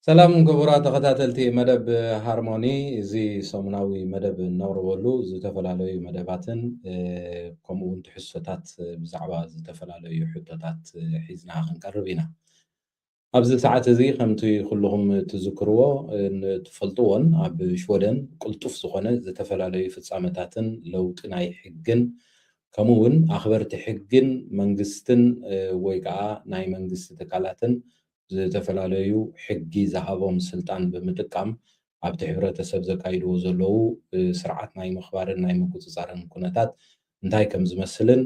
ሰላም ክቡራት ተኸታተልቲ መደብ ሃርሞኒ፣ እዚ ሰሙናዊ መደብ እነቕርበሉ ዝተፈላለዩ መደባትን፣ እ፣ ከምኡ እውን ትሕዝቶታት ብዛዕባ ዝተፈላለዩ ሕቶታት ሒዝና ክንቀርብ ኢና። ኣብዚ ሰዓት እዚ ከምቲ ኩልኹም ትዝክርዎ፣ እ፣ ትፈልጥዎን ኣብ ሽወደን ቅልጡፍ ዝኾነ ዝተፈላለዩ ፍጻመታትን ለውጢ ናይ ሕግን ከምኡ እውን ኣኽበርቲ ሕግን መንግስትን፣ እ፣ ወይ ከዓ ናይ መንግስቲ ትካላትን ዝተፈላለዩ ሕጊ ዝሃቦም ስልጣን ብምጥቃም ኣብቲ ሕብረተሰብ ዘካይድዎ ዘለዉ፣ እ፣ ስርዓት ናይ ምኽባርን ናይ ምቁጽጻርን ኩነታት እንታይ ከም ዝመስልን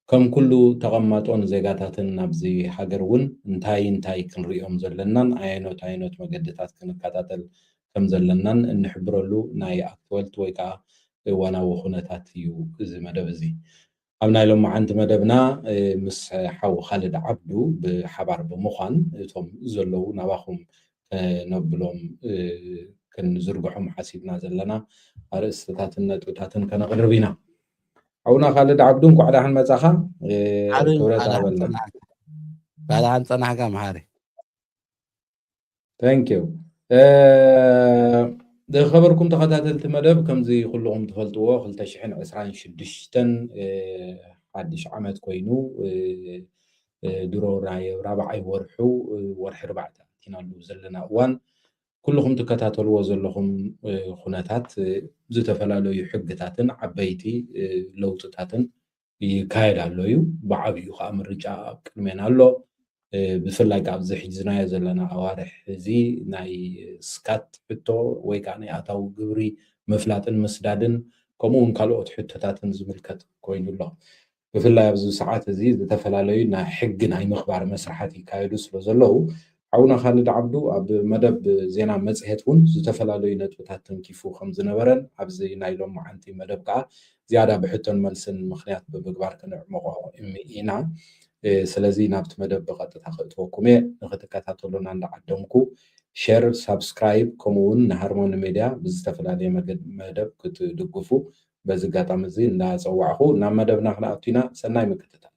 ከም ኩሉ ተቐማጦን ዜጋታትን ናብዚ ሃገር እውን እንታይ እንታይ ክንሪኦም ዘለናን ኣየኖት ኣየኖት መገድታት ክንከታተል ከም ዘለናን እንሕብረሉ ናይ ኣክትወልት ወይ ከዓ እዋናዊ ኩነታት እዩ እዚ መደብ እዚ። ኣብ ናይ ሎማዓንቲ መደብና፣ እ፣ ምስ ሓው ካልድ ዓብዱ ብሓባር ብምዃን እቶም ዘለዉ ናባኹም ከነብሎም፣ እ፣ ክንዝርግሖም ሓሲብና ዘለና ኣርእስትታትን ነጥብታትን ከነቕርብ ኢና። ሓውና ካልድ ዓብዱ፣ እንኳዕ ደሓን መጻኻ። እ፣ ሓሪ ክብረት እንኳዕ ደሓን ኣበልና። ጸናሕካ። እንኳዕ ደሓን ጸናሕካ መሓሪ። Thank you። እ፣ ዝኸበርኩም ተኸታተልቲ መደብ፣ ከምዚ ኩልኹም ትፈልጥዎ፣ ክልተ ሽሕን ዕስራን ሽዱሽተን፣ እ፣ ሓድሽ ዓመት ኮይኑ፣ እ፣ እ፣ ድሮ ናይ ራብዓይ ወርሑ፣ እ፣ ወርሒ ኣርባዕተ ኣቲናሉ ዘለና እዋን፣ ኩልኹም ትከታተልዎ ዘለኹም፣ እ፣ ኩነታት፣ እ፣ ዝተፈላለዩ ሕግታትን ዓበይቲ፣ እ፣ ለውጥታትን ይካየድ ኣሎ እዩ። ብዓብዩ ከዓ ምርጫ ኣብ ቅድሜና ኣሎ። እ፣ ብፍላይ ከዓ ኣብዚ ሕጂ ዝናዮ ዘለና ኣዋርሕ እዚ ናይ ስካት ሕቶ ወይ ከዓ ናይ ኣታዊ ግብሪ ምፍላጥን ምስዳድን ከምኡ እውን ካልኦት ሕቶታትን ዝምልከት ኮይኑ ኣሎ። ብፍላይ ኣብዚ ሰዓት እዚ ዝተፈላለዩ ናይ ሕጊ ናይ ምኽባር መስራሓት ይካየዱ ስለ ዘለዉ፣ ሓውና ካልድ ዓብዱ ኣብ መደብ ዜና መጽሔት እውን ዝተፈላለዩ ነጥብታት ተንኪፉ ከም ዝነበረን ኣብዚ ናይ ሎማዓንቲ መደብ ከዓ ዝያዳ ብሕቶን መልስን ምኽንያት ብምግባር ክንዕምቖ እም-፣ ኢና። እ፣ ስለዚ ናብቲ መደብ ብቐጥታ ክእትወኩም እየ። ንኽትከታተሉና እንዳዓደምኩ ሸር፣ ሳብስክራይብ ከምኡ እውን ንሃርሞኒ ሜድያ ብዝተፈላለየ መገድ-፣ መደብ ክትድግፉ በዚ ኣጋጣሚ እዚ እንዳጸዋዕኹ ናብ መደብና ክንኣቱ ኢና። ሰናይ ምክትታል።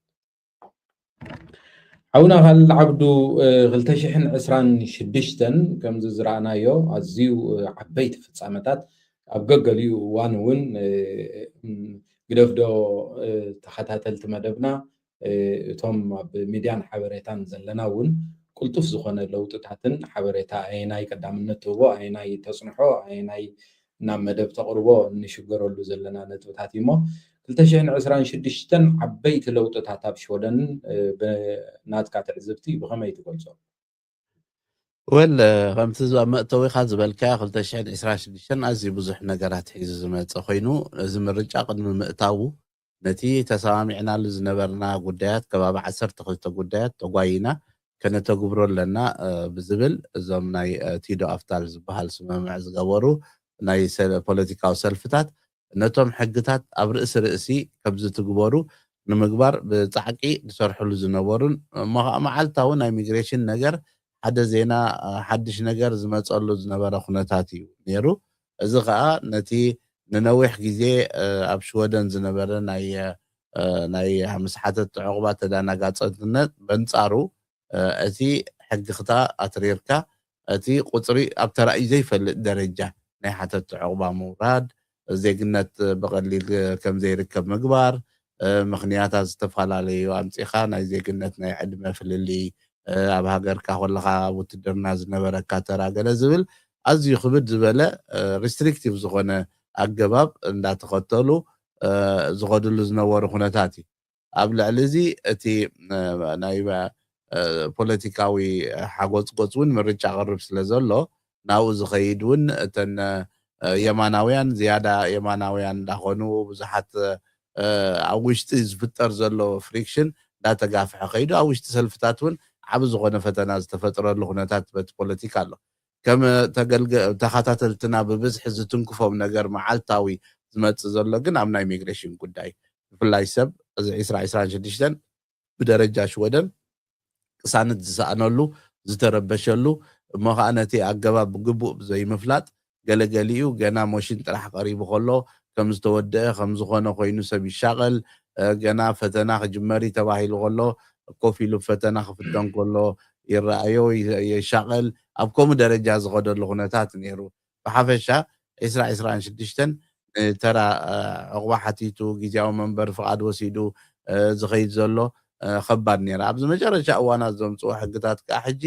ሓውና ካልድ ዓብዱ፣ እ፣ ክልተ ሽሕን ዕስራን ሽዱሽተን ከምዚ ዝረኣናዮ ኣዝዩ፣ እ፣ ዓበይቲ ፍጻመታት ኣብ ገገሊኡ እዋን እውን፣ እ፣ እም፣ ግደፍዶ፣ እ፣ ተኸታተልቲ መደብና፣ እ፣ እቶም ኣብ ሚድያን ሓበሬታን ዘለና እውን ቅልጡፍ ዝኾነ ለውጥታትን ሓበሬታ ኣየናይ ቀዳምነት ትህቦ፣ ኣየናይ ተጽንሖ፣ ኣየናይ ናብ መደብ ተቕርቦ እንሽገረሉ ዘለና ነጥብታት እዩ እሞ፣ ክልተ ሽሕን ዕስራን ሽዱሽተን ዓበይቲ ለውጥታት ኣብ ሽወደን፣ እ፣ ብናትካ ትዕዝብቲ ብኸመይ ትገልጾ? ወል፣ እ፣ ከምቲ ዝ-፣ ኣብ መእተዊኻ ዝበልካዮ፣ ክልተ ሽሕን ዕስራን ሽዱሽተን ኣዝዩ ብዙሕ ነገራት ሒዙ ዝመጸ ኮይኑ፣ እዚ ምርጫ ቅድሚ ምእታዉ ነቲ ተሰማሚዕናሉ ዝነበርና ጉዳያት፣ ከባቢ ዓሰርተ ክልተ ጉዳያት ተጓይና ከነተግብሮ ኣለና፣ እ፣ ብዝብል እዞም ናይ፣ እ፣ ቲዶ ኣፍታል ዝበሃል ስምምዕ ዝገበሩ ናይ ሰ-፣ ፖለቲካዊ ሰልፍታት ነቶም ሕግታት ኣብ ርእሲ ርእሲ ከም ዝትግበሩ ንምግባር ብጻዕቂ ዝሰርሕሉ ዝነበሩን እሞ ኸኣ መዓልታዊ ናይ ሚግሬሽን ነገር ሓደ ዜና፣ እ፣ ሓድሽ ነገር ዝመጸሉ ዝነበረ ኩነታት እዩ ነይሩ። እዚ ኸኣ ነቲ ንነዊሕ ግዜ፣ እ፣ ኣብ ሽወደን ዝነበረ ናይ፣ እ፣ ናይ ምስሓተት ዑቕባ ተዳናጋጸትነት በንጻሩ፣ እ፣ እቲ ሕግኽታ ኣትሪርካ እቲ ቁጽሪ ኣብ ተራእዩ ዘይፈልጥ ደረጃ ናይ ሓተት ዑቕባ ምውራድ፣ ዜግነት ብቐሊል ከም ዘይርከብ ምግባር፣ እ፣ ምኽንያታት ዝተፈላለዩ ኣምጺኻ ናይ ዜግነት ናይ ዕድመ ፍልልይ፣ እ፣ ኣብ ሃገርካ ከለኻ ኣብ ውትድርና ዝነበረካ ተራ ገለ ዝብል ኣዝዩ ክብድ ዝበለ፣ እ፣ ሪስትሪክቲቭ ዝኾነ ኣገባብ እንዳተኸተሉ፣ እ፣ ዝኸድሉ ዝነበሩ ኩነታት እዩ። ኣብ ልዕሊ እዚ እቲ፣ እ፣ ናይ፣ እ፣ ፖለቲካዊ ሓጎጽጎጽ እውን ምርጫ ቅርብ ስለ ዘሎ ናብኡ ዝኸይድ እውን እተን፣ እ፣ የማናውያን ዝያዳ የማናውያን እንዳኾኑ ብዙሓት፣ እ፣ ኣብ ውሽጢ ዝፍጠር ዘሎ ፍሪክሽን እንዳተጋፍሐ ከይዱ ኣብ ውሽጢ ሰልፍታት እውን ዓቢ ዝኾነ ፈተና ዝተፈጥረሉ ኩነታት በቲ ፖለቲካ ኣሎ። ከም ተገልገ-፣ ተኸታተልትና ብብዝሒ ዝትንክፎም ነገር መዓልታዊ ዝመጽእ ዘሎ ግን ኣብ ናይ ሚግሬሽን ጉዳይ ብፍላይ ሰብ እዚ ዕስራ ዕስራን ሽዱሽተን ብደረጃ ሽወደን ቅሳነት ዝሰኣነሉ፣ ዝተረበሸሉ፣ እሞ ኸኣ ነቲ ኣገባብ ብግቡእ ብዘይምፍላጥ፣ ገለገሊኡ ገና ሞሽን ጥራሕ ቀሪቡ ከሎ፣ ከም ዝተወደአ፣ ከም ዝኾነ ኮይኑ ሰብ ይሻቐል፣ እ፣ ገና ፈተና ክጅመር እዩ ተባሂሉ ከሎ፣ ኮፍ ኢሉ ፈተና ክፍተን ከሎ ይረኣዮ፣ ይ-፣ ይሻቐል። ኣብ ከምኡ ደረጃ ዝኸደሉ ኩነታት ነይሩ። ብሓፈሻ ዕስራ ዕስራን ሽዱሽተን ንተራ ዕቑባ ሓቲቱ ግዜያዊ መንበሪ ፍቓድ ወሲዱ ዝኸይድ ዘሎ ከባድ ነይራ። ኣብዚ መጨረሻ እዋናት ዘምፅዎ ሕግታት ከዓ ሕጂ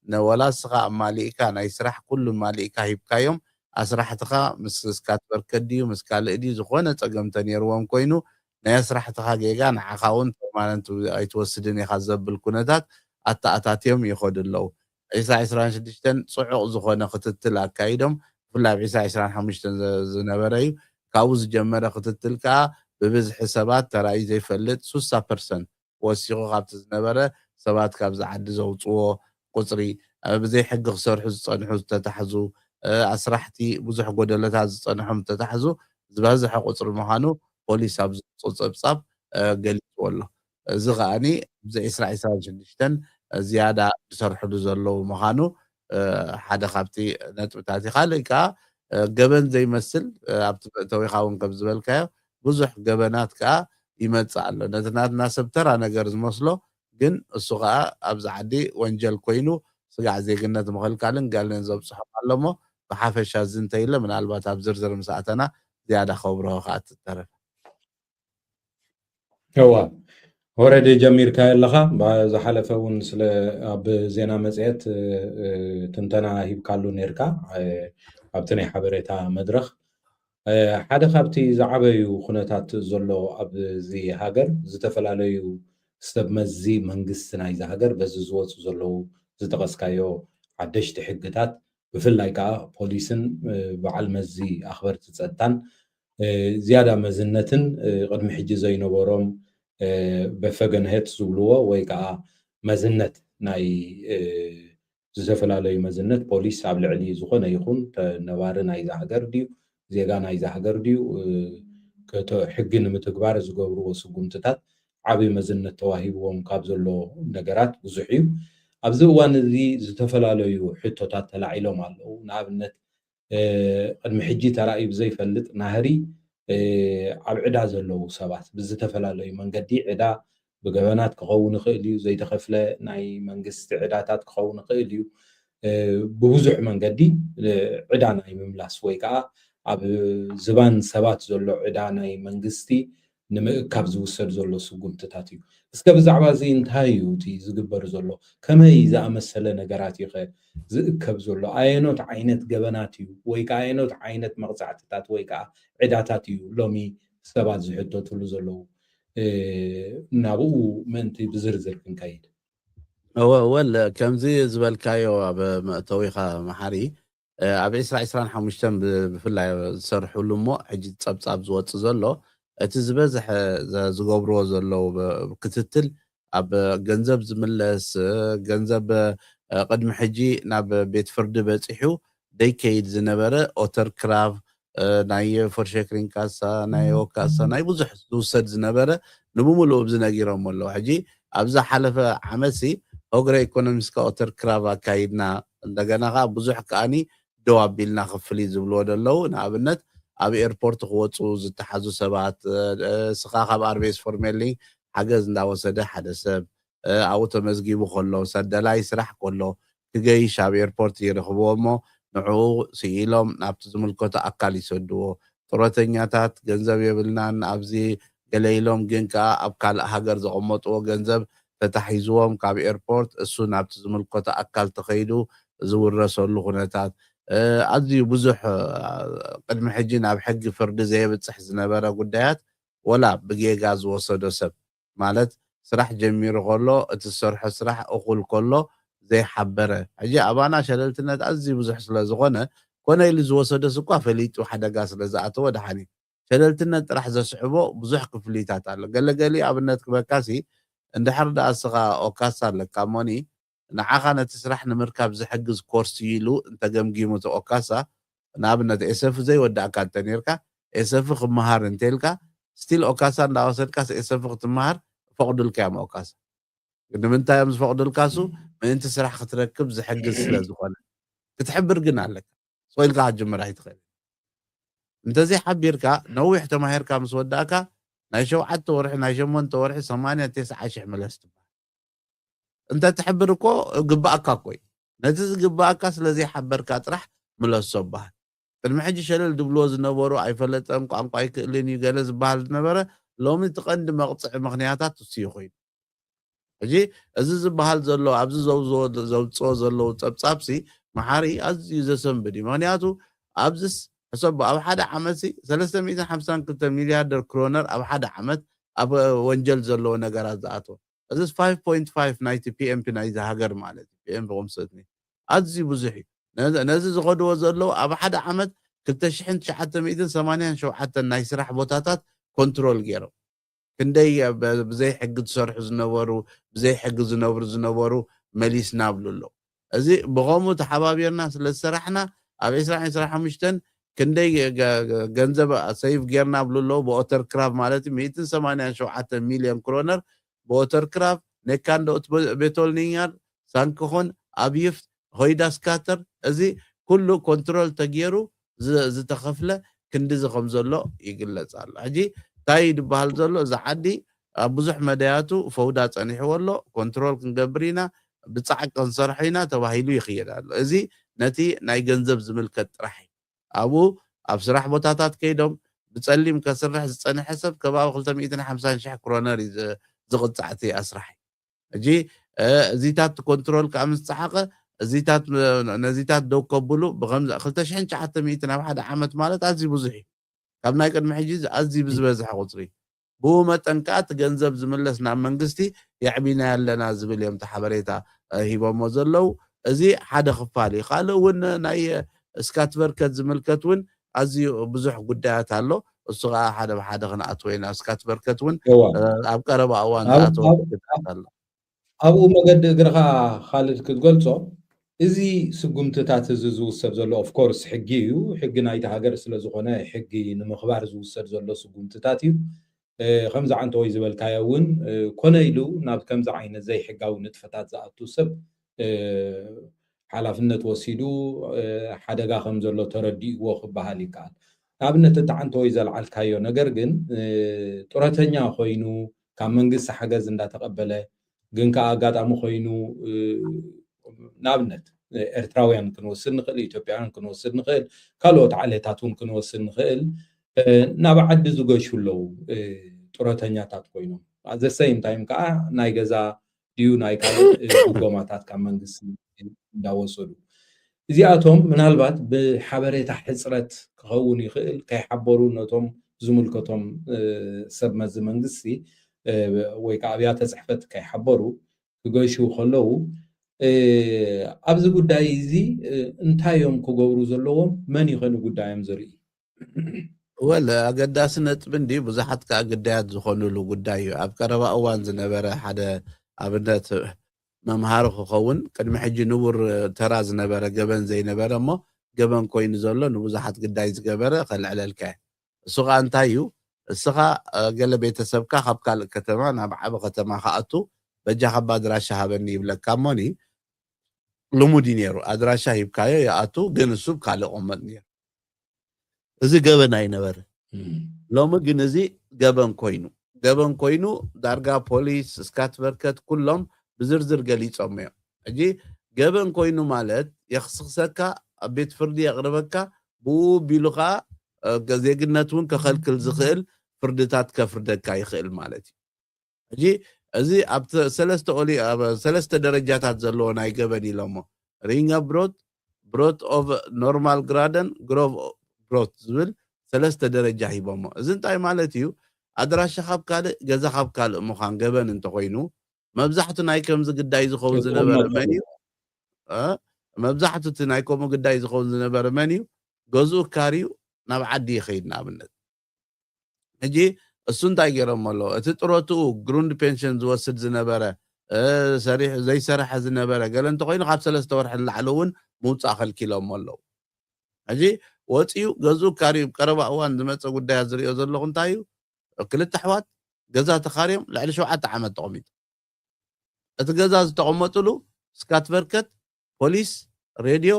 ንወላ እስኻ ኣማሊእካ ናይ ስራሕ ኩሉ ማሊእካ ሂብካዮም ኣስራሕትኻ ምስ ስካት በርከት ድዩ ምስ ካልእ ድዩ ዝኾነ ፀገም ተነይርዎም ኮይኑ ናይ ኣስራሕትኻ ጌጋ ንዓኻ እውን ፐርማነንት ኣይትወስድን ኢኻ ዘብል ኩነታት ኣተኣታትዮም ይኸዱ ኣለዉ። ዕስራ ዕስራን ሽዱሽተን ፅዑቕ ዝኾነ ክትትል ኣካይዶም ብፍላይ ኣብ ዕስራ ዕስራን ሓሙሽተን ዝነበረ እዩ። ካብኡ ዝጀመረ ክትትል ከዓ ብብዝሒ ሰባት ተራእዩ ዘይፈልጥ ሱሳ ፐርሰንት ወሲኹ ካብቲ ዝነበረ ሰባት ካብዚ ዓዲ ዘውፅዎ ቁፅሪ ብዘይ ሕጊ ክሰርሑ ዝፀንሑ ዝተታሕዙ ኣስራሕቲ ብዙሕ ጎደለታት ዝፀንሖም ዝተታሕዙ ዝበዝሐ ቁፅሪ ምዃኑ ፖሊስ ኣብ ዘውፅኦ ፀብፃብ ገሊፅዎ ኣሎ። እዚ ከዓኒ ኣብዚ ዕስራ ዕስራን ሽዱሽተን ዝያዳ ዝሰርሕሉ ዘለዉ ምዃኑ ሓደ ካብቲ ነጥብታት እዩ። ካልእ ከዓ ገበን ዘይመስል ኣብቲ መእተዊኻ እውን ከም ዝበልካዮ ብዙሕ ገበናት ከዓ ይመፅእ ኣሎ። ነቲ ናትና ሰብ ተራ ነገር ዝመስሎ ግን እሱ ከዓ ኣብዚ ዓዲ ወንጀል ኮይኑ ስጋዕ ዜግነት ምኽልካልን ገለን ዘብፅሖም ኣሎ እሞ ብሓፈሻ እዚ እንተይለ ምናልባት ኣብ ዝርዝር ምስ ኣተና ዝያዳ ከብርሆ ከዓ ትተረፈ። እዋ ወረደ ጀሚርካ ኣለኻ። ዝሓለፈ እውን ስለ ኣብ ዜና መፅሄት ትንተና ሂብካሉ ነርካ ኣብቲ ናይ ሓበሬታ መድረኽ ሓደ ካብቲ ዝዓበዩ ኩነታት ዘሎ ኣብዚ ሃገር ዝተፈላለዩ ሰብ መዚ መንግስቲ ናይዚ ሃገር በዚ ዝወፁ ዘለዉ ዝጠቐስካዮ ሓደሽቲ ሕግታት ብፍላይ ከዓ ፖሊስን በዓል መዚ ኣኽበርቲ ፀጥታን ዝያዳ መዝነትን ቅድሚ ሕጂ ዘይነበሮም በፈገንሄት ዝብልዎ ወይ ከዓ መዝነት ናይ ዝተፈላለዩ መዝነት ፖሊስ ኣብ ልዕሊ ዝኾነ ይኹን ነባሪ ናይዛ ሃገር ድዩ ዜጋ ናይዛ ሃገር ድዩ ሕጊ ንምትግባር ዝገብርዎ ስጉምትታት ዓብዪ መዝነት ተዋሂብዎም ካብ ዘሎ ነገራት ብዙሕ እዩ። ኣብዚ እዋን እዚ ዝተፈላለዩ ሕቶታት ተላዒሎም ኣለዉ። ንኣብነት ቅድሚ ሕጂ ተራእዩ ብዘይፈልጥ ናህሪ ኣብ ዕዳ ዘለዉ ሰባት ብዝተፈላለዩ መንገዲ ዕዳ ብገበናት ክኸውን ይኽእል እዩ፣ ዘይተኸፍለ ናይ መንግስቲ ዕዳታት ክኸውን ይኽእል እዩ። ብብዙሕ መንገዲ ዕዳ ናይ ምምላስ ወይ ከዓ ኣብ ዝባን ሰባት ዘሎ ዕዳ ናይ መንግስቲ ንምእካብ ዝውሰድ ዘሎ ስጉምትታት እዩ። እስከ ብዛዕባ እዚ እንታይ እዩ እቲ ዝግበር ዘሎ? ከመይ ዝኣመሰለ ነገራት እዩ ከ ዝእከብ ዘሎ? ኣየኖት ዓይነት ገበናት እዩ ወይ ከዓ ኣየኖት ዓይነት መቕፃዕትታት ወይ ከዓ ዕዳታት እዩ ሎሚ ሰባት ዝሕተትሉ ዘለዉ? ናብኡ ምእንቲ ብዝርዝር ክንከይድ። እወ ወል ከምዚ ዝበልካዮ ኣብ መእተዊኻ መሓሪ ኣብ ዕስራ ዕስራን ሓሙሽተን ብፍላይ ዝሰርሕሉ እሞ ሕጂ ፀብፃብ ዝወፅእ ዘሎ እቲ ዝበዝሐ ዝገብርዎ ዘለዉ ክትትል ኣብ ገንዘብ ዝምለስ ገንዘብ ቅድሚ ሕጂ ናብ ቤት ፍርዲ በፂሑ ደይከይድ ዝነበረ ኦተር ክራብ ናይ ፎርሸክሪን ካሳ ናይ ወካሳ ናይ ብዙሕ ዝውሰድ ዝነበረ ንምምልኡ ብዚ ነጊሮም ኣለዉ ሕጂ ኣብዛ ሓለፈ ዓመትሲ ሆግረ ኢኮኖሚስካ ኦተር ክራብ ኣካይድና እንደገና ከዓ ብዙሕ ከዓኒ ደው ኣቢልና ክፍል እዩ ዝብልዎ ዘለዉ ንኣብነት ኣብ ኤርፖርት ክወፁ ዝተሓዙ ሰባት ስኻ ካብ ኣርቤስ ፎርሜሊ ሓገዝ እንዳወሰደ ሓደ ሰብ ኣብኡ ተመዝጊቡ ከሎ ሰደላይ ስራሕ ከሎ ክገይሽ ኣብ ኤርፖርት ይረኽብዎ እሞ ንዕኡ ስኢሎም ናብቲ ዝምልከቶ ኣካል ይሰድዎ ጥሮተኛታት ገንዘብ የብልናን ኣብዚ ገለ ኢሎም ግን ከዓ ኣብ ካልእ ሃገር ዘቐመጥዎ ገንዘብ ተታሒዝዎም ካብ ኤርፖርት እሱ ናብቲ ዝምልከቶ ኣካል ተኸይዱ ዝውረሰሉ ኩነታት ኣዝዩ ብዙሕ ቅድሚ ሕጂ ናብ ሕጊ ፍርዲ ዘየብፅሕ ዝነበረ ጉዳያት ወላ ብጌጋ ዝወሰዶ ሰብ ማለት ስራሕ ጀሚሩ ከሎ እቲ ዝሰርሖ ስራሕ እኹል ከሎ ዘይሓበረ ሕጂ ኣባና ሸለልትነት ኣዝዩ ብዙሕ ስለ ዝኾነ ኮነ ኢሉ ዝወሰደስ እኳ ፈሊጡ ሓደጋ ስለ ዝኣተወ ደሓን እዩ ሸለልትነት ጥራሕ ዘስዕቦ ብዙሕ ክፍሊታት ኣሎ ገለገሊ ኣብነት ክበካሲ እንድሕር ደኣ እስኻ ኦካሳ ኣለካ ሞኒ ንዓኻ ነቲ ስራሕ ንምርካብ ዝሕግዝ ኮርስ ኢሉ እንተገምጊሙ እቲ ኦካሳ ንኣብነት ኤሰፊ ዘይወዳእካ እንተኔርካ ኤሰፊ ክመሃር እንተልካ ስቲል ኦካሳ እንዳወሰድካስ ኤሰፊ ክትመሃር ፈቕዱልካ እዮም ኦካሳ ንምንታይ እዮም ዝፈቕዱልካ ሱ ምእንቲ ስራሕ ክትረክብ ዝሕግዝ ስለ ዝኾነ ክትሕብር ግን ኣለካ ስቕ ኢልካ ክትጅምር ኣይትኽእል እንተዘይ ሓቢርካ ነዊሕ ተማሂርካ ምስ ወዳእካ ናይ ሸውዓተ ወርሒ ናይ ሸሞንተ ወርሒ ሰማንያ ተስዓ ሽሕ መለስ ትበሃል እንተ ትሕብር እኮ ግባእካ እኮ እዩ ነቲ ዝግባኣካ ስለ ዘይሓበርካ ጥራሕ ምለሶ በሃል። ቅድሚ ሕጂ ሸለል ዝብልዎ ዝነበሩ ኣይፈለጠን፣ ቋንቋ ኣይክእልን እዩ ገለ ዝበሃል ዝነበረ፣ ሎሚ እቲ ቀንዲ መቕጽዒ ምኽንያታት እሱ እዩ ኮይኑ። ሕጂ እዚ ዝበሃል ዘሎ ኣብዚ ዘውዝዎ ዘውፅኦ ዘለዉ ጸብጻብሲ መሓሪ ኣዝዩ ዘሰንብድ እዩ። ምኽንያቱ ኣብዚስ ሕሰቦ ኣብ ሓደ ዓመትሲ ሰለስተ ሚእትን ሓምሳን ክልተ ሚልያርደር ክሮነር ኣብ ሓደ ዓመት ኣብ ወንጀል ዘለዎ ነገራት ዝኣትዎ። እዚስ ፋይቭ ፖይንት ፋይቭ ናይቲ ፒኤምፒ ናይዚ ሃገር ማለት እዩ። ፒኤምፒ ቁምስእትኒ ኣዝዩ ብዙሕ እዩ። ነዚ ነዚ ዝኸድዎ ዘለዉ ኣብ ሓደ ዓመት ክልተ ሽሕን ትሽዓተ ሚእትን ሰማንያን ሸውዓተን ናይ ስራሕ ቦታታት ኮንትሮል ገይሮም። ክንደይ ብ ብዘይ ሕጊ ዝሰርሑ ዝነበሩ፣ ብዘይ ሕጊ ዝነብሩ ዝነበሩ መሊስና ኣብሉ ኣለዉ። እዚ ብኸምኡ ተሓባቢርና ስለ ዝሰራሕና ኣብ ዕስራን ዕስራን ሓሙሽተን ክንደይ ገ ገ ገንዘብ ሰይቭ ጌርና ኣብሉ ኣለዉ። ብኦተር ክራፍ ማለት እዩ ሚእትን ሰማንያን ሸውዓተን ሚልዮን ክሮነር ብኦተር ክራፍ፣ ኔካንዶ ኡት ቤቶልኒኛር፣ ሳንክኾን፣ ኣብይፍት፣ ሆይዳ ስካተር፣ እዚ ኩሉ ኮንትሮል ተገይሩ ዝ ዝተኸፍለ ክንድዚ ከም ዘሎ ይግለጽ ኣሎ። ሕጂ እንታይ እዩ ዝበሃል ዘሎ? እዚ ዓዲ ኣብ ብዙሕ መዳያቱ ፈውዳ ጸኒሕዎ ኣሎ። ኮንትሮል ክንገብር ኢና፣ ብጻዕቂ ክንሰርሖ ኢና ተባሂሉ ይኽየድ ኣሎ። እዚ ነቲ ናይ ገንዘብ ዝምልከት ጥራሕ እዩ። ኣብኡ ኣብ ስራሕ ቦታታት ከይዶም ብጸሊም ከስርሕ ዝጸንሐ ሰብ ከባቢ ክልተ ሚእትን ሓምሳን ሽሕ ክሮነር እዩ ዝ ዝቕጻዕ እቲ ኣስራሒ። ሕጂ እዚታት ኮንትሮል ከኣ ምስ ጸሓቐ እዚታት ነዚታት ደው ከብሉ ብኸምዚ ክልተ ሽሕን ትሽዓተ ሚእትን ኣብ ሓደ ዓመት ማለት ኣዝዩ ብዙሕ እዩ። ካብ ናይ ቅድሚ ሕጂ ኣዝዩ ብዝበዝሐ ቁጽሪ። ብኡ መጠን ከኣ እቲ ገንዘብ ዝምለስ ናብ መንግስቲ የዕቢናዮ ኣለና ዝብል እዮም እቲ ሓበሬታ ሂቦሞ ዘለዉ። እዚ ሓደ ክፋል እዩ። ካልእ እውን ናይ ስካትበርከት ዝምልከት እውን ኣዝዩ ብዙሕ ጉዳያት ኣሎ። እሱ ከኣ ሓደ ብሓደ ክንኣትዎ ኢና። ስካትበርከት እውን ኣብ ቀረባ እዋን ዝኣተወ ጉዳያት ኣሎ። ኣብኡ መገዲ እግርኻ ካልድ ክትገልጾ እዚ ስጉምትታት እዚ ዝውሰድ ዘሎ ኦፍኮርስ ሕጊ እዩ። ሕጊ ናይቲ ሃገር ስለ ዝኾነ ሕጊ ንምኽባር ዝውሰድ ዘሎ ስጉምትታት እዩ። ከምዚ ዓንተወይ ዝበልካዮ እውን ኮነ ኢሉ ናብ ከምዚ ዓይነት ዘይሕጋዊ ንጥፈታት ዝኣቱ ሰብ ሓላፍነት ወሲዱ ሓደጋ ከም ዘሎ ተረዲእዎ ክበሃል ይከኣል። ንኣብነት እቲ ዓንተወይ ዘልዓልካዮ ነገር ግን ጡረተኛ ኮይኑ ካብ መንግስቲ ሓገዝ እንዳተቐበለ ግን ከዓ ኣጋጣሚ ኮይኑ ንኣብነት ኤርትራውያን ክንወስድ ንኽእል፣ ኢትዮጵያውያን ክንወስድ ንኽእል፣ ካልኦት ዓሌታት እውን ክንወስድ ንኽእል ናብ ዓዲ ዝገሹ ኣለዉ ጡረተኛታት ኮይኖም ዘሰይም ታይም ከዓ ናይ ገዛ ድዩ ናይ ካልእ ድጎማታት ካብ መንግስቲ እንዳወሰዱ እዚኣቶም ምናልባት ብሓበሬታ ሕፅረት ክኸውን ይኽእል ከይሓበሩ ነቶም ዝምልከቶም ሰብ መዚ መንግስቲ ወይ ከዓ ኣብያተ ፅሕፈት ከይሓበሩ ክገሹ ከለዉ ኣብዚ ጉዳይ እዚ እንታይ እዮም ክገብሩ ዘለዎም? መን ይኸኑ ጉዳዮም ዝርኢ? ወል ኣገዳሲ ነጥቢ እንዲ ብዙሓት ከዓ ግዳያት ዝኾኑሉ ጉዳይ እዩ። ኣብ ቀረባ እዋን ዝነበረ ሓደ ኣብነት መምሃሪ ክኸውን ቅድሚ ሕጂ ንቡር ተራ ዝነበረ ገበን ዘይነበረ እሞ ገበን ኮይኑ ዘሎ ንብዙሓት ግዳይ ዝገበረ ከልዕለልካ እየ። እሱ ከዓ እንታይ እዩ? እስኻ ገለ ቤተሰብካ ካብ ካልእ ከተማ ናብ ዓቢ ከተማ ክኣቱ በጃኻ ኣድራሻ ሃበኒ ይብለካ እሞኒ ልሙድ እዩ ነይሩ። ኣድራሻ ሂብካዮ ይኣቱ፣ ግን እሱ ካልእ ቆመጥ ነይሩ። እዚ ገበን ኣይነበረ። ሎሚ ግን እዚ ገበን ኮይኑ ገበን ኮይኑ ዳርጋ ፖሊስ፣ ስካትበርከት ኩሎም ብዝርዝር ገሊጾም እዮም። ሕጂ ገበን ኮይኑ ማለት የኽስኽሰካ፣ ኣብ ቤት ፍርዲ የቕርበካ፣ ብኡ ቢሉ ከዓ ዜግነት እውን ከኸልክል ዝኽእል ፍርድታት ከፍርደካ ይኽእል ማለት እዩ። ሕጂ እዚ ኣብ ሰለስተ ኦሊ ኣብ ሰለስተ ደረጃታት ዘለዎ ናይ ገበን ኢሎሞ ሪንገ ብሮት ብሮት ኦፍ ኖርማል ግራደን ግሮቭ ብሮት ዝብል ሰለስተ ደረጃ ሂቦሞ። እዚ እንታይ ማለት እዩ? ኣድራሻ ካብ ካልእ ገዛ ካብ ካልእ ምዃን ገበን እንተኮይኑ መብዛሕቱ ናይ ከምዚ ግዳይ ዝኸውን ዝነበረ መን እዩ? መብዛሕቱ እቲ ናይ ከምኡ ግዳይ ዝኸውን ዝነበረ መን እዩ? ገዝኡ ካርዩ ናብ ዓዲ ይኸይድ ንኣብነት። ሕጂ እሱ እንታይ ገይሮሞ ኣለዉ? እቲ ጥሮትኡ ግሩንድ ፔንሽን ዝወስድ ዝነበረ ሰሪሑ ዘይሰረሐ ዝነበረ ገለ እንተኮይኑ ካብ ሰለስተ ወርሒ ንላዕሊ እውን ምውፃእ ከልኪሎሞ ኣለዉ። ሕጂ ወፂኡ ገዝኡ ካርዩ ቀረባ እዋን ዝመፀ ጉዳያት ዝሪኦ ዘለኹ እንታይ እዩ? ክልተ ኣሕዋት ገዛ ተኻርዮም ልዕሊ ሸውዓተ ዓመት ተቐሚጡ እቲ ገዛ ዝተቐመጥሉ ስካትበርከት ፖሊስ ሬድዮ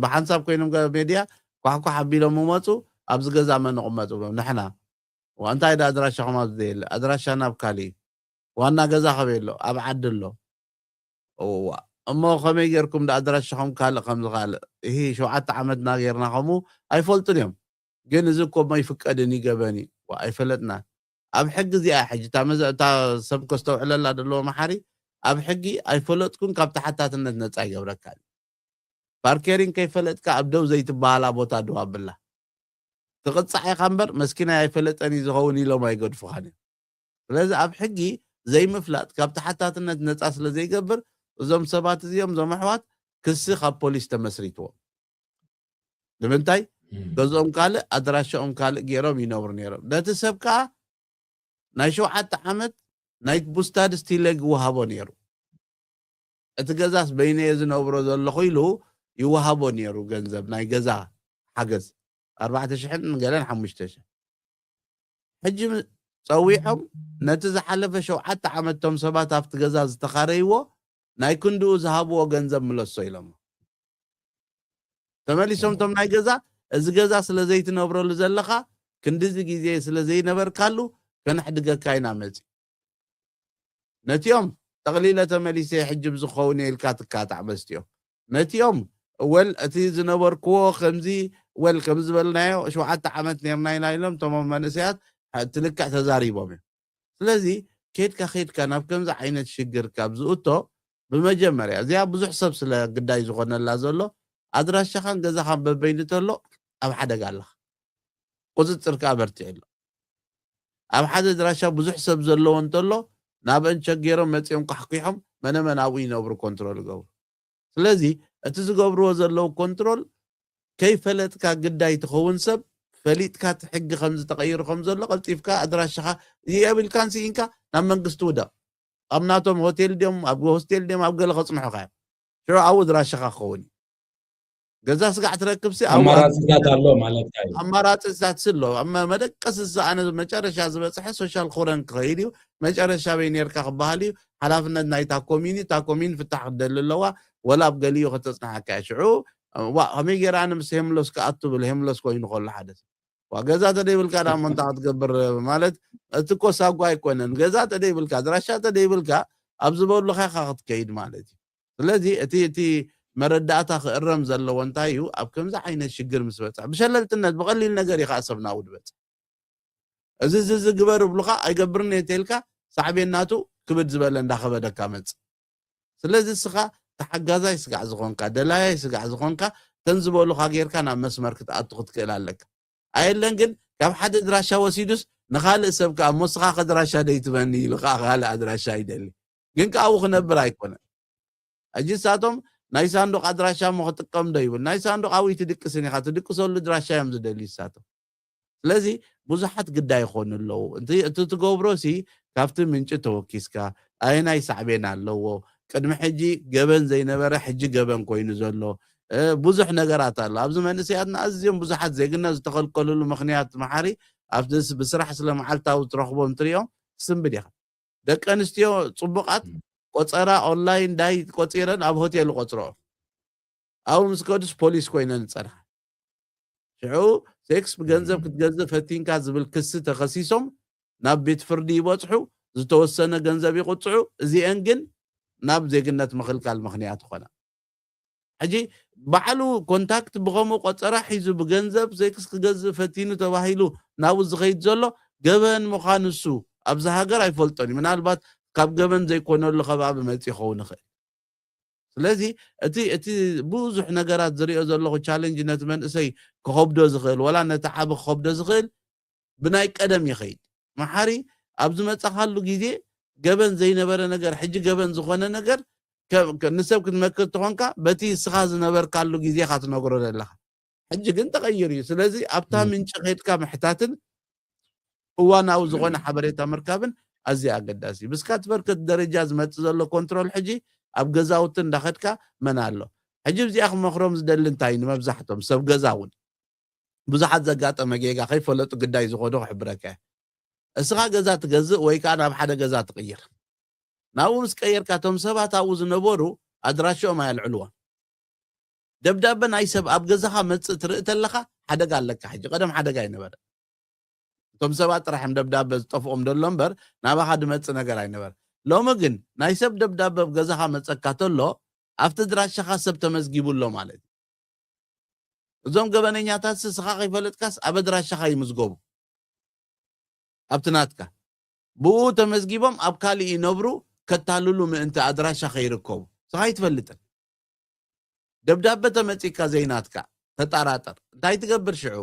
ብሓንሳብ ኮይኖም ሜድያ ኳሕኳሕ ኣቢሎም መመፁ ኣብዚ ገዛ መን ንቕመጡ ንሕና እንታይ ዳ ኣድራሻኹም ኣብዚ ዘየለ ኣድራሻ ናብ ካሊ ዋና ገዛ ከበይ ኣሎ ኣብ ዓዲ ኣሎ እዋ እሞ ከመይ ጌርኩም ዳ ኣድራሻኹም ካልእ ከምዚ ካልእ? እሂ፣ ሸውዓተ ዓመትና ጌርና ከምኡ ኣይፈልጡን እዮም። ግን እዚ እኮ እሞ ይፍቀድን ይገበን እዩ። ዋ፣ ኣይፈለጥናን። ኣብ ሕጊ እዚኣ ሕጂ እታ መዘ-፣ እታ ሰብ ከስተውዕለላ ዘለዎ መሓሪ፣ ኣብ ሕጊ ኣይፈለጥኩን ካብ ተሓታትነት ነጻ ይገብረካ እዩ። ፓርኬሪን ከይፈለጥካ ኣብ ደው ዘይትበሃላ ቦታ ደው ኣብላ። ትቕጻዕ ኢኻ እምበር መስኪናይ ኣይፈለጠን እዩ ዝኸውን ኢሎም ኣይገድፉኻን እዮም። ስለዚ ኣብ ሕጊ ዘይምፍላጥ ካብ ተሓታትነት ነጻ ስለ ዘይገብር እዞም ሰባት እዚኦም እዞም ኣሕዋት ክሲ ካብ ፖሊስ ተመስሪትዎም። ንምንታይ? ገዝኦም ካልእ ኣድራሻኦም ካልእ ገይሮም ይነብሩ ነይሮም። ነቲ ሰብ ከኣ ናይ ሸውዓተ ዓመት ናይ ቡስታድ ስቲለግ ይወሃቦ ነይሩ። እቲ ገዛስ በይነየ ዝነብሮ ዘለኹ ኢሉ ይወሃቦ ነይሩ ገንዘብ ናይ ገዛ ሓገዝ ኣርባዕተ ሽሕን ገለን ሓሙሽተ ሽሕ። ሕጂ ም-፣ ጸዊዖም ነቲ ዝሓለፈ ሸውዓተ ዓመት እቶም ሰባት ኣብቲ ገዛ ዝተኻረይዎ ናይ ክንድኡ ዝሃብዎ ገንዘብ ምለሶ ኢሎሞ። ተመሊሶም እቶም ናይ ገዛ፣ "እዚ ገዛ ስለ ዘይትነብረሉ ዘለኻ፣ ክንድዚ ግዜ ስለ ዘይነበርካሉ፣ ከነሕድገካ ኢና መጺ." ነቲኦም፣ "ጠቕሊለ ተመሊሰ፣ ሕጂ ብዝኸውን እየ" ኢልካ ትካታዕ መስቲኦም። ነቲኦም፣ "ወል፣ እቲ ዝነበርክዎ ከምዚ፣ ወል፣ ከም ዝበልናዮ፣ ሸውዓተ ዓመት ኔርና ኢና" ኢሎም፣ እቶም መንእሰያት፣ እቲ ልክዕ ተዛሪቦም እዮም። ስለዚ፣ ኬድካ ኬድካ ናብ ከምዚ ዓይነት ሽግር ካብ ዝእቶ፣ ብመጀመርያ፣ እዚኣ ብዙሕ ሰብ ስለ ግዳይ ዝኾነላ ዘሎ፣ ኣድራሻኻን ገዛኻን በበይኑ ተሎ፣ ኣብ ሓደጋ ኣለኻ። ቁጽጽር ከኣ በርቲዑ ኣሎ። ኣብ ሓደ ኣድራሻ ብዙሕ ሰብ ዘለዎ እንተሎ፣ ናብአን ቸገይሮም መጺኦም ኳሕኲሖም፣ መነመን ኣብኡ ይነብሩ፣ ኮንትሮል ይገብሩ። ስለዚ፣ እቲ ዝገብርዎ ዘለዉ ኮንትሮል፣ ከይፈለጥካ ግዳይ ትኸውን ሰብ፣ ፈሊጥካ እቲ ሕጊ ከም ዝተቐይሩ ከም ዘሎ፣ ቀልጢፍካ ኣድራሻኻ የብልካን ስኢንካ ናብ መንግስቲ ውደቕ። ኣብ ናቶም ሆቴል ድዮም፣ ኣብ ሆስቴል ድዮም፣ ኣብ ገለ ከጽንሑኻ እዮም። ሽዑ ኣብኡ ኣድራሻኻ ክኸውን እዩ። ገዛ ስጋዕ ትረክብሲ፣ ኣብኡ ኣማራጺታት ኣሎ ማለትካ እዩ። ኣማራጺታት ኣሎ። ኣብ መ-፣ መደቀሲ ዝሰኣነ መጨረሻ ዝበጽሐ ሶሻል ኩረን ክኸይድ እዩ። መጨረሻ በይ ኔርካ ክበሃል እዩ። ሓላፍነት ናይታ ኮሚኒ፣ እታ ኮሚኒ ፍታሕ ክትደሊ ኣለዋ። ወላ ኣብ ገሊኡ ከተጽንሓካ እያ። ሽዑ፣ ዋ፣ ከመይ ገይረ ኣነ ምስ ሄምሎስ ክኣቱ ብል፣ ሄምሎስ ኮይኑ ከሎ ሓደ ሰብ። ዋ፣ ገዛ ተደይብልካ ደኣ እሞ እንታይ ክትገብር ማለት፣ እቲ እኮ ሳጓ ኣይኮነን። ገዛ ተደይብልካ፣ ኣድራሻ ተደይብልካ፣ ኣብ ዝበሉኻ ኢኻ ክትከይድ ማለት እዩ። ስለዚ እቲ፣ እቲ መረዳእታ ክእረም ዘለዎ እንታይ እዩ፣ ኣብ ከምዚ ዓይነት ሽግር ምስ በጽሐ፣ ብሸለልትነት፣ ብቐሊል ነገር እዩ ከኣ ሰብ ናብኡ ዝበጽሕ። እዚ፣ እዚ፣ እዚ ግበር ይብሉኻ፣ ኣይገብርን እየ ተይልካ፣ ሳዕቤን ናቱ ክብድ ዝበለ እንዳኸበደካ መጽእ። ስለዚ እስኻ ተሓጋዛይ ስጋዕ ዝኾንካ፣ ደላያይ ስጋዕ ዝኾንካ፣ ተን ዝበሉኻ ጌርካ ናብ መስመር ክትኣቱ ክትክእል ኣለካ። ኣየለን ግን ካብ ሓደ ኣድራሻ ወሲዱስ ንኻልእ ሰብ ከኣ፣ "እሞ እስኻ ከድራሻ ደይትበኒ?" ኢሉ ከኣ ካልእ ኣድራሻ ይደሊ። ግን ከኣ ኣብኡ ክነብር ኣይኮነን። ሕጂ ንሳቶም ናይ ሳንዱቕ ኣድራሻ እሞ ክጥቀም ዶ ይብል? ናይ ሳንዱቕ ኣብኡ ትድቅስን ኢኻ፣ ትድቅሰሉ ኣድራሻ እዮም ዝደልዩ ንሳቶም። ስለዚ ብዙሓት ግዳይ ይኾኑ ኣለዉ። እቲ፣ እቲ ትገብሮሲ ካብቲ ምንጪ ተወኪስካ፣ ኣየናይ ሳዕቤን ኣለዎ? ቅድሚ ሕጂ ገበን ዘይነበረ ሕጂ ገበን ኮይኑ ዘሎ፣ እ፣ ብዙሕ ነገራት ኣሎ። ኣብዚ መንእሰያትና ኣዝዮም ብዙሓት ዜግነት ዝተኸልከልሉ ምኽንያት መሓሪ፣ ኣብቲ ስ-፣ ብስራሕ ስለ መዓልታዊ ትረኽቦም ትሪኦም ትስንብድ ኢኻ። ደቂ ኣንስትዮ ጽቡቓት ም። ቆጸራ ኦንላይን ዳይ ቆጺረን ኣብ ሆቴል ቆጽረኦ። ኣብኡ ምስ ከዱስ ፖሊስ ኮይነን ዝጸንሓ። ሽዑ ሴክስ ብገንዘብ ም። ክትገዝእ ፈቲንካ ዝብል ክሲ ተኸሲሶም ናብ ቤት ፍርዲ ይበጽሑ፣ ዝተወሰነ ገንዘብ ይቕጽዑ። እዚኤን ግን ናብ ዜግነት ምኽልካል ምኽንያት ይኾና። ሕጂ ባዕሉ ኮንታክት ብኸምኡ ቆጸራ ሒዙ ብገንዘብ ሴክስ ክገዝእ ፈቲኑ ተባሂሉ ናብኡ ዝኸይድ ዘሎ ገበን ምዃኑ እሱ ኣብዚ ሃገር ኣይፈልጦን እዩ። ምናልባት ካብ ገበን ዘይኮነሉ ከባቢ መጺኡ ክኸውን ይኽእል። ስለዚ እቲ፣ እቲ ብዙሕ ነገራት ዝሪኦ ዘለኹ ቻለንጅ ነቲ መንእሰይ ክኸብዶ ዝኽእል፣ ወላ ነቲ ዓቢ ክኸብዶ ዝኽእል ብናይ ቀደም ይኸይድ። መሓሪ ኣብ ዝመጻኻሉ ግዜ ገበን ዘይነበረ ነገር፣ ሕጂ ገበን ዝኾነ ነገር ከ-፣ ከ-፣ ንሰብ ክትመክር ተኾንካ በቲ እስኻ ዝነበርካሉ ግዜ ኢኻ ትነግሮ ዘለኻ። ሕጂ ግን ተቐይሩ እዩ። ስለዚ ኣብታ ም። ምንጪ ከይድካ ምሕታትን እዋናዊ ዝኾነ ሓበሬታ ምርካብን ኣዝዩ ኣገዳሲ እዩ። ብስካትበርከት ደረጃ ዝመጽእ ዘሎ ኮንትሮል ሕጂ ኣብ ገዛውቲ እንዳኸድካ መን ኣሎ? ሕጂ ኣብዚኣ ክመኽሮም ዝደሊ እንታይ እዩ? ንመብዛሕቶም ሰብ ገዛ እውን ብዙሓት ዘጋጠመ ጌጋ ከይፈለጡ ግዳይ ዝኾኑ ክሕብረካ እየ። እስኻ ገዛ ትገዝእ ወይ ከኣ ናብ ሓደ ገዛ ትቕይር። ናብኡ ምስ ቀየርካ፣ እቶም ሰባት ኣብኡ ዝነበሩ ኣድራሽኦም ኣየልዕልዎን። ደብዳበ ናይ ሰብ ኣብ ገዛኻ መጽእ ትርኢ ተለኻ፣ ሓደጋ ኣለካ። ሕጂ ቀደም ሓደጋ ኣይነበረ። እቶም ሰባት ጥራሕ እዮም ደብዳበ ዝጠፍኦም ደሎ እምበር፣ ናባኻ ድመጽእ ነገር ኣይነበረ። ሎሚ ግን ናይ ሰብ ደብዳበ ኣብ ገዛኻ መጸካ ተሎ፣ ኣብቲ ድራሻኻ ሰብ ተመዝጊቡ ኣሎ ማለት እዩ። እዞም ገበነኛታት ስኻ ከይፈለጥካስ ኣብ ኣድራሻኻ ይምዝገቡ። ኣብቲ ናትካ ብኡ ተመዝጊቦም ኣብ ካልእ ይነብሩ፣ ከታልሉ ምእንቲ ኣድራሻ ከይርከቡ። ስኻ ኣይትፈልጥን። ደብዳበ ተመጺካ ዘይናትካ ተጣራጠር። እንታይ ትገብር ሽዑ?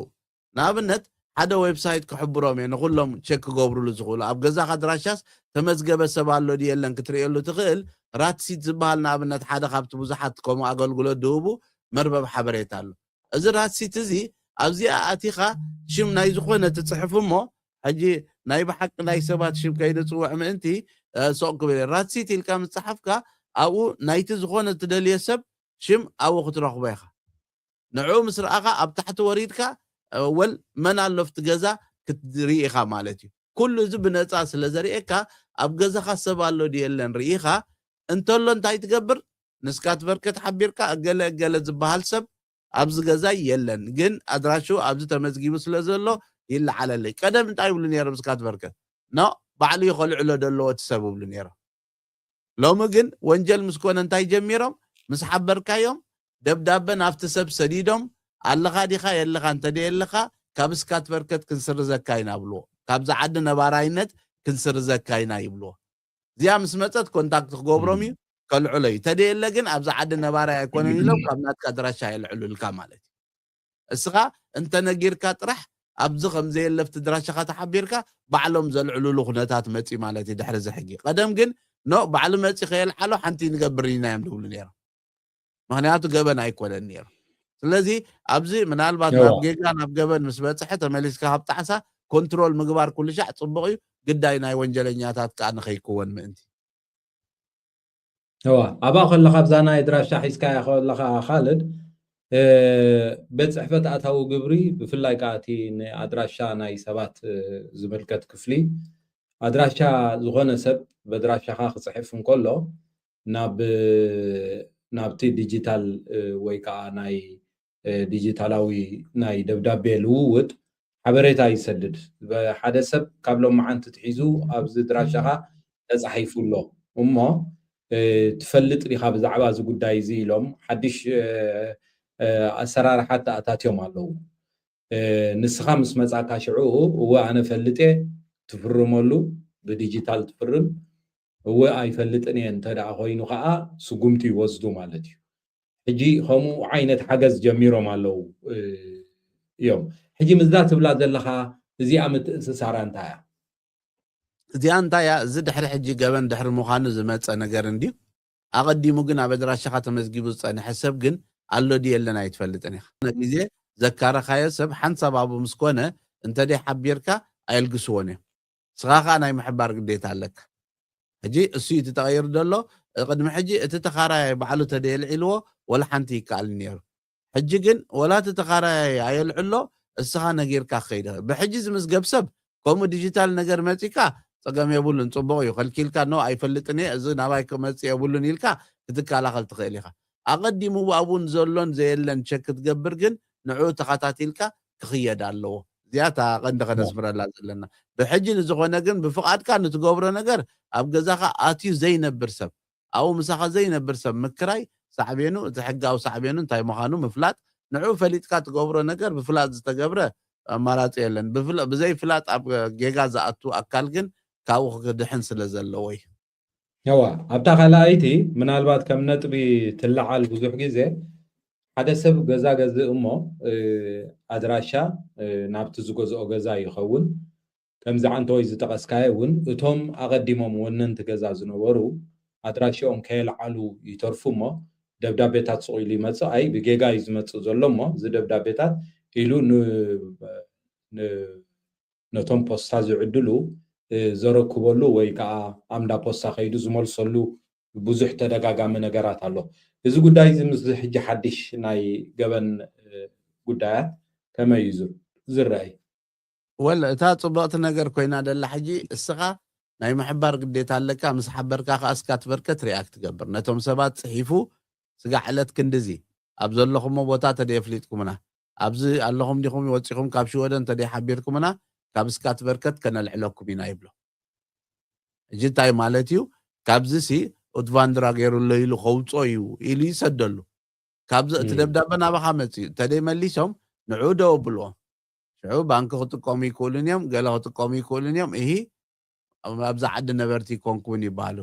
ንኣብነት ሓደ ዌብሳይት ክሕብሮም እየ ንኹሎም ቸክ ክገብሩሉ ዝኽእሉ። ኣብ ገዛኻ ኣድራሻስ ተመዝገበ ሰብ ኣሎ ድዩ የለን ክትርእየሉ ትኽእል። ራትሲት ዝበሃል ንኣብነት ሓደ ካብቲ ብዙሓት ከምኡ ኣገልግሎት ድህቡ መርበብ ሓበሬታ ኣሎ። እዚ ራትሲት እዚ ኣብዚኣ ኣቲኻ ሽም ናይ ዝኾነ ትጽሕፍ እሞ ሕጂ ናይ ብሓቂ ናይ ሰባት ሽም ከይንጽውዕ ምእንቲ ሶቕ ክብል እየ። ራትሲት ኢልካ ምስ ጸሓፍካ ኣብኡ ናይቲ ዝኾነ ትደልዮ ሰብ ሽም ኣብኡ ክትረኽቦ ኢኻ። ንዕኡ ምስ ረኣኻ ኣብ ታሕቲ ወሪድካ ወል መን ኣሎ ኣብቲ ገዛ ክትርኢ ኢኻ ማለት እዩ። ኩሉ እዚ ብነፃ ስለ ዘርእየካ ኣብ ገዛኻ ሰብ ኣሎ ድዩ የለን ርኢኻ እንተሎ እንታይ ትገብር? ንስካትቨርከት ሓቢርካ እገለ እገለ ዝበሃል ሰብ ኣብዚ ገዛይ የለን፣ ግን ኣድራሽኡ ኣብዚ ተመዝጊቡ ስለ ዘሎ ይለዓለለይ። ቀደም እንታይ ይብሉ ነይሮም ስካትቨርከት? ኖ ባዕሉ እዩ ከልዕሎ ደለዎ እቲ ሰብ ይብሉ ነይሮም። ሎሚ ግን ወንጀል ምስ ኮነ እንታይ ጀሚሮም? ምስ ሓበርካዮም ደብዳበ ናብቲ ሰብ ሰዲዶም ኣለኻ ዲኻ የለኻ እንተደየለኻ ካብ ስካትቨርከት ክንስርዘካ ኢና ይብልዎ። ካብዚ ዓዲ ነባራይነት ክንስርዘካ ኢና ይብልዎ። እዚኣ ምስ መፀት ኮንታክት ክገብሮም እዩ ከልዕሎ እዩ። ተደየለ ግን ኣብዚ ዓዲ ነባራይ ኣይኮነን ኢሎም ካብ ናትካ ኣድራሻ የልዕሉልካ ማለት እዩ። እስኻ እንተነጊርካ ጥራሕ ኣብዚ ከም ዘየለ ኣብቲ ድራሻኻ ተሓቢርካ ባዕሎም ዘልዕሉሉ ኩነታት መፂ ማለት እዩ። ድሕሪ እዚ ሕጊ ቀደም ግን ኖ ባዕሉ መፂ ከየልዓሎ ሓንቲ ንገብር ኢና እዮም ዝብሉ ነይሮም። ምክንያቱ ገበን ኣይኮነን ነይሩ። ስለዚ ኣብዚ ምናልባት ናብ ጌጋ ናብ ገበን ምስ በፅሐ ተመሊስካ ካብ ጣዕሳ ኮንትሮል ምግባር ኩሉ ሻዕ ፅቡቕ እዩ። ግዳይ ናይ ወንጀለኛታት ከዓ ንኸይክወን ምእንቲ እዋ ኣብኣ ከለኻ ኣብዛ ናይ ኣድራሻ ሒዝካያ ከለኻ ካልድ ቤት ፅሕፈት ኣታዊ ግብሪ ብፍላይ ከዓ እቲ ንኣድራሻ ናይ ሰባት ዝምልከት ክፍሊ ኣድራሻ ዝኾነ ሰብ በድራሻኻ ክፅሕፍ እንከሎ ናብ ናብቲ ዲጂታል ወይ ከዓ ናይ ዲጂታላዊ ናይ ደብዳቤ ልውውጥ ሓበሬታ ይሰድድ። ሓደ ሰብ ካብ ሎም መዓንቲ ትሒዙ ኣብዚ ድራሻኻ ተፃሒፉ ኣሎ እሞ ትፈልጥ ዲኻ ብዛዕባ እዚ ጉዳይ እዚ ኢሎም ሓድሽ ኣሰራርሓ ተኣታትዮም ኣለዉ። ንስኻ ምስ መፃእካ ሽዑ እወ ኣነ ፈልጥ እየ ትፍርመሉ ብዲጂታል ትፍርም እወ ኣይፈልጥን እየ እንተ ደኣ ኮይኑ ከዓ ስጉምቲ ይወስዱ ማለት እዩ። ሕጂ ከምኡ ዓይነት ሓገዝ ጀሚሮም ኣለዉ እዮም። ሕጂ ምስዛ ትብላ ዘለኻ እዚኣ ምትእስሳራ እንታይ እያ? እዚኣ እንታይ እያ? እዚ ድሕሪ ሕጂ ገበን ድሕሪ ምዃኑ ዝመፀ ነገር እንድዩ። ኣቐዲሙ ግን ኣብ ኣድራሻኻ ተመዝጊቡ ዝፀንሐ ሰብ ግን ኣሎ ድዩ የለን ኣይትፈልጥን ኢኻ። ግዜ ዘካረኻዮ ሰብ ሓንሳብ ኣብኡ ምስ ኮነ እንተደይ ሓቢርካ ኣየልግስዎን እዮም። ንስኻ ኸኣ ናይ ምሕባር ግዴታ ኣለካ። ሕጂ እሱ እዩ እቲ ተቐይሩ ዘሎ። ቅድሚ ሕጂ እቲ ተኻራያይ ባዕሉ ተደየልዒልዎ ወላ ሓንቲ ይከኣል ነይሩ። ሕጂ ግን ወላ እቲ ተኻራያይ ኣየልዕሎ እስኻ ነጊርካ ክኸይድ ይኽእል። ብሕጂ ዝምዝገብ ሰብ ከምኡ ዲጂታል ነገር መጺካ ጸገም የብሉን፣ ጽቡቕ እዩ። ከልኪልካ ኖ ኣይፈልጥን እየ፣ እዚ ናባይ ክመጽእ የብሉን ኢልካ ክትከላኸል ትኽእል ኢኻ። ኣቐዲሙ ኣብኡ ዘሎን ዘየለን ቸክ ክትገብር ግን ንዕኡ ተኸታቲልካ ክኽየድ ኣለዎ። እዚኣ እታ ቀንዲ ከነስምረላ ዘለና። ብሕጂ ንዝኾነ ግን ብፍቓድካ ንትገብሮ ነገር ኣብ ገዛኻ ኣትዩ ዘይነብር ሰብ ኣብኡ ምሳኻ ዘይነብር ሰብ ምክራይ ሳዕቤኑ እቲ ሕጋዊ ሳዕቤኑ እንታይ ምዃኑ ምፍላጥ ንዕኡ ፈሊጥካ ትገብሮ ነገር ብፍላጥ ዝተገብረ ኣማራፂ የለን። ብዘይ ፍላጥ ኣብ ጌጋ ዝኣቱ ኣካል ግን ካብኡ ክድሕን ስለ ዘለዎ እዩ። እዋ ኣብታ ካልኣይቲ ምናልባት ከም ነጥቢ ትለዓል ብዙሕ ግዜ ሓደ ሰብ ገዛ ገዝእ እሞ ኣድራሻ ናብቲ ዝገዝኦ ገዛ ይኸውን። ከምዚ ዓንተወይ ዝጠቐስካዮ እውን እቶም ኣቐዲሞም ወነንቲ ገዛ ዝነበሩ ኣድራሽኦም ከየልዓሉ ይተርፉ እሞ ደብዳቤታት ስቕ ኢሉ ይመፅእ። ኣይ ብጌጋ እዩ ዝመፅእ ዘሎ እሞ እዚ ደብዳቤታት ኢሉ ነቶም ፖስታ ዝዕድሉ ዘረክበሉ ወይ ከዓ ኣምዳ ፖስታ ከይዱ ዝመልሰሉ ብዙሕ ተደጋጋሚ ነገራት ኣሎ። እዚ ጉዳይ እዚ ምስ ሕጂ ሓድሽ ናይ ገበን ጉዳያት ከመይ እዩ ዝረኣይ? ወል እታ ፅብቕቲ ነገር ኮይና ደላ ሕጂ እስኻ ናይ ምሕባር ግዴታ ኣለካ። ምስ ሓበርካ ከዓ እስካ ትበርከት ሪኣክት ትገብር ነቶም ሰባት ፅሒፉ ስጋዕ ዕለት ክንድዚ ኣብ ዘለኹሞ ቦታ ተደየፍሊጥኩምና ኣብዚ ኣለኹም ዲኹም ወፂኹም ካብ ሽወደን ተደይሓቢርኩምና ካብ እስካ ትበርከት ከነልዕለኩም ኢና ይብሎ። ሕጂ እንታይ ማለት እዩ? ካብዚ ሲ ኡትቫንድራ ገይሩሎ ኢሉ ከውፅኦ እዩ ኢሉ ይሰደሉ። ካብዚ እቲ እም። ደብዳበ ናባኻ መፅኡ እንተደይ መሊሶም ንዑ ደው ብልዎ። ሽዑ ባንክ ክጥቀሙ ይክእሉን እዮም፣ ገለ ክጥቀሙ ይክእሉን እዮም። እሂ ኣብዛ ዓዲ ነበርቲ ይኮንኩምን ይበሃሉ።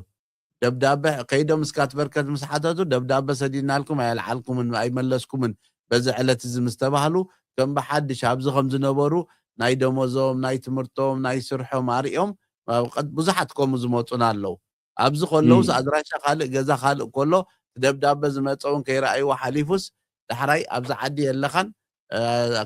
ደብዳበ ከይዶም እስካት በርከት ምስ ሓተቱ ደብዳበ ሰዲድናልኩም ኣየልዓልኩምን ኣይመለስኩምን፣ በዚ ዕለት እዚ ምስ ተባህሉ ከም ብሓድሽ ኣብዚ ከም ዝነበሩ ናይ ደሞዞም ናይ ትምህርቶም ናይ ስርሖም ኣርእዮም። ኣብ ቀጥ- ብዙሓት ከምኡ ዝመፁና ኣለዉ። ኣብዚ ከለውስ እም። ኣድራሻ ካልእ ገዛ ካልእ ከሎ እቲ ደብዳበ ዝመፀ እውን ከይረኣይዎ ሓሊፉስ ዳሕራይ ኣብዚ ዓዲ የለኻን፣ እ፣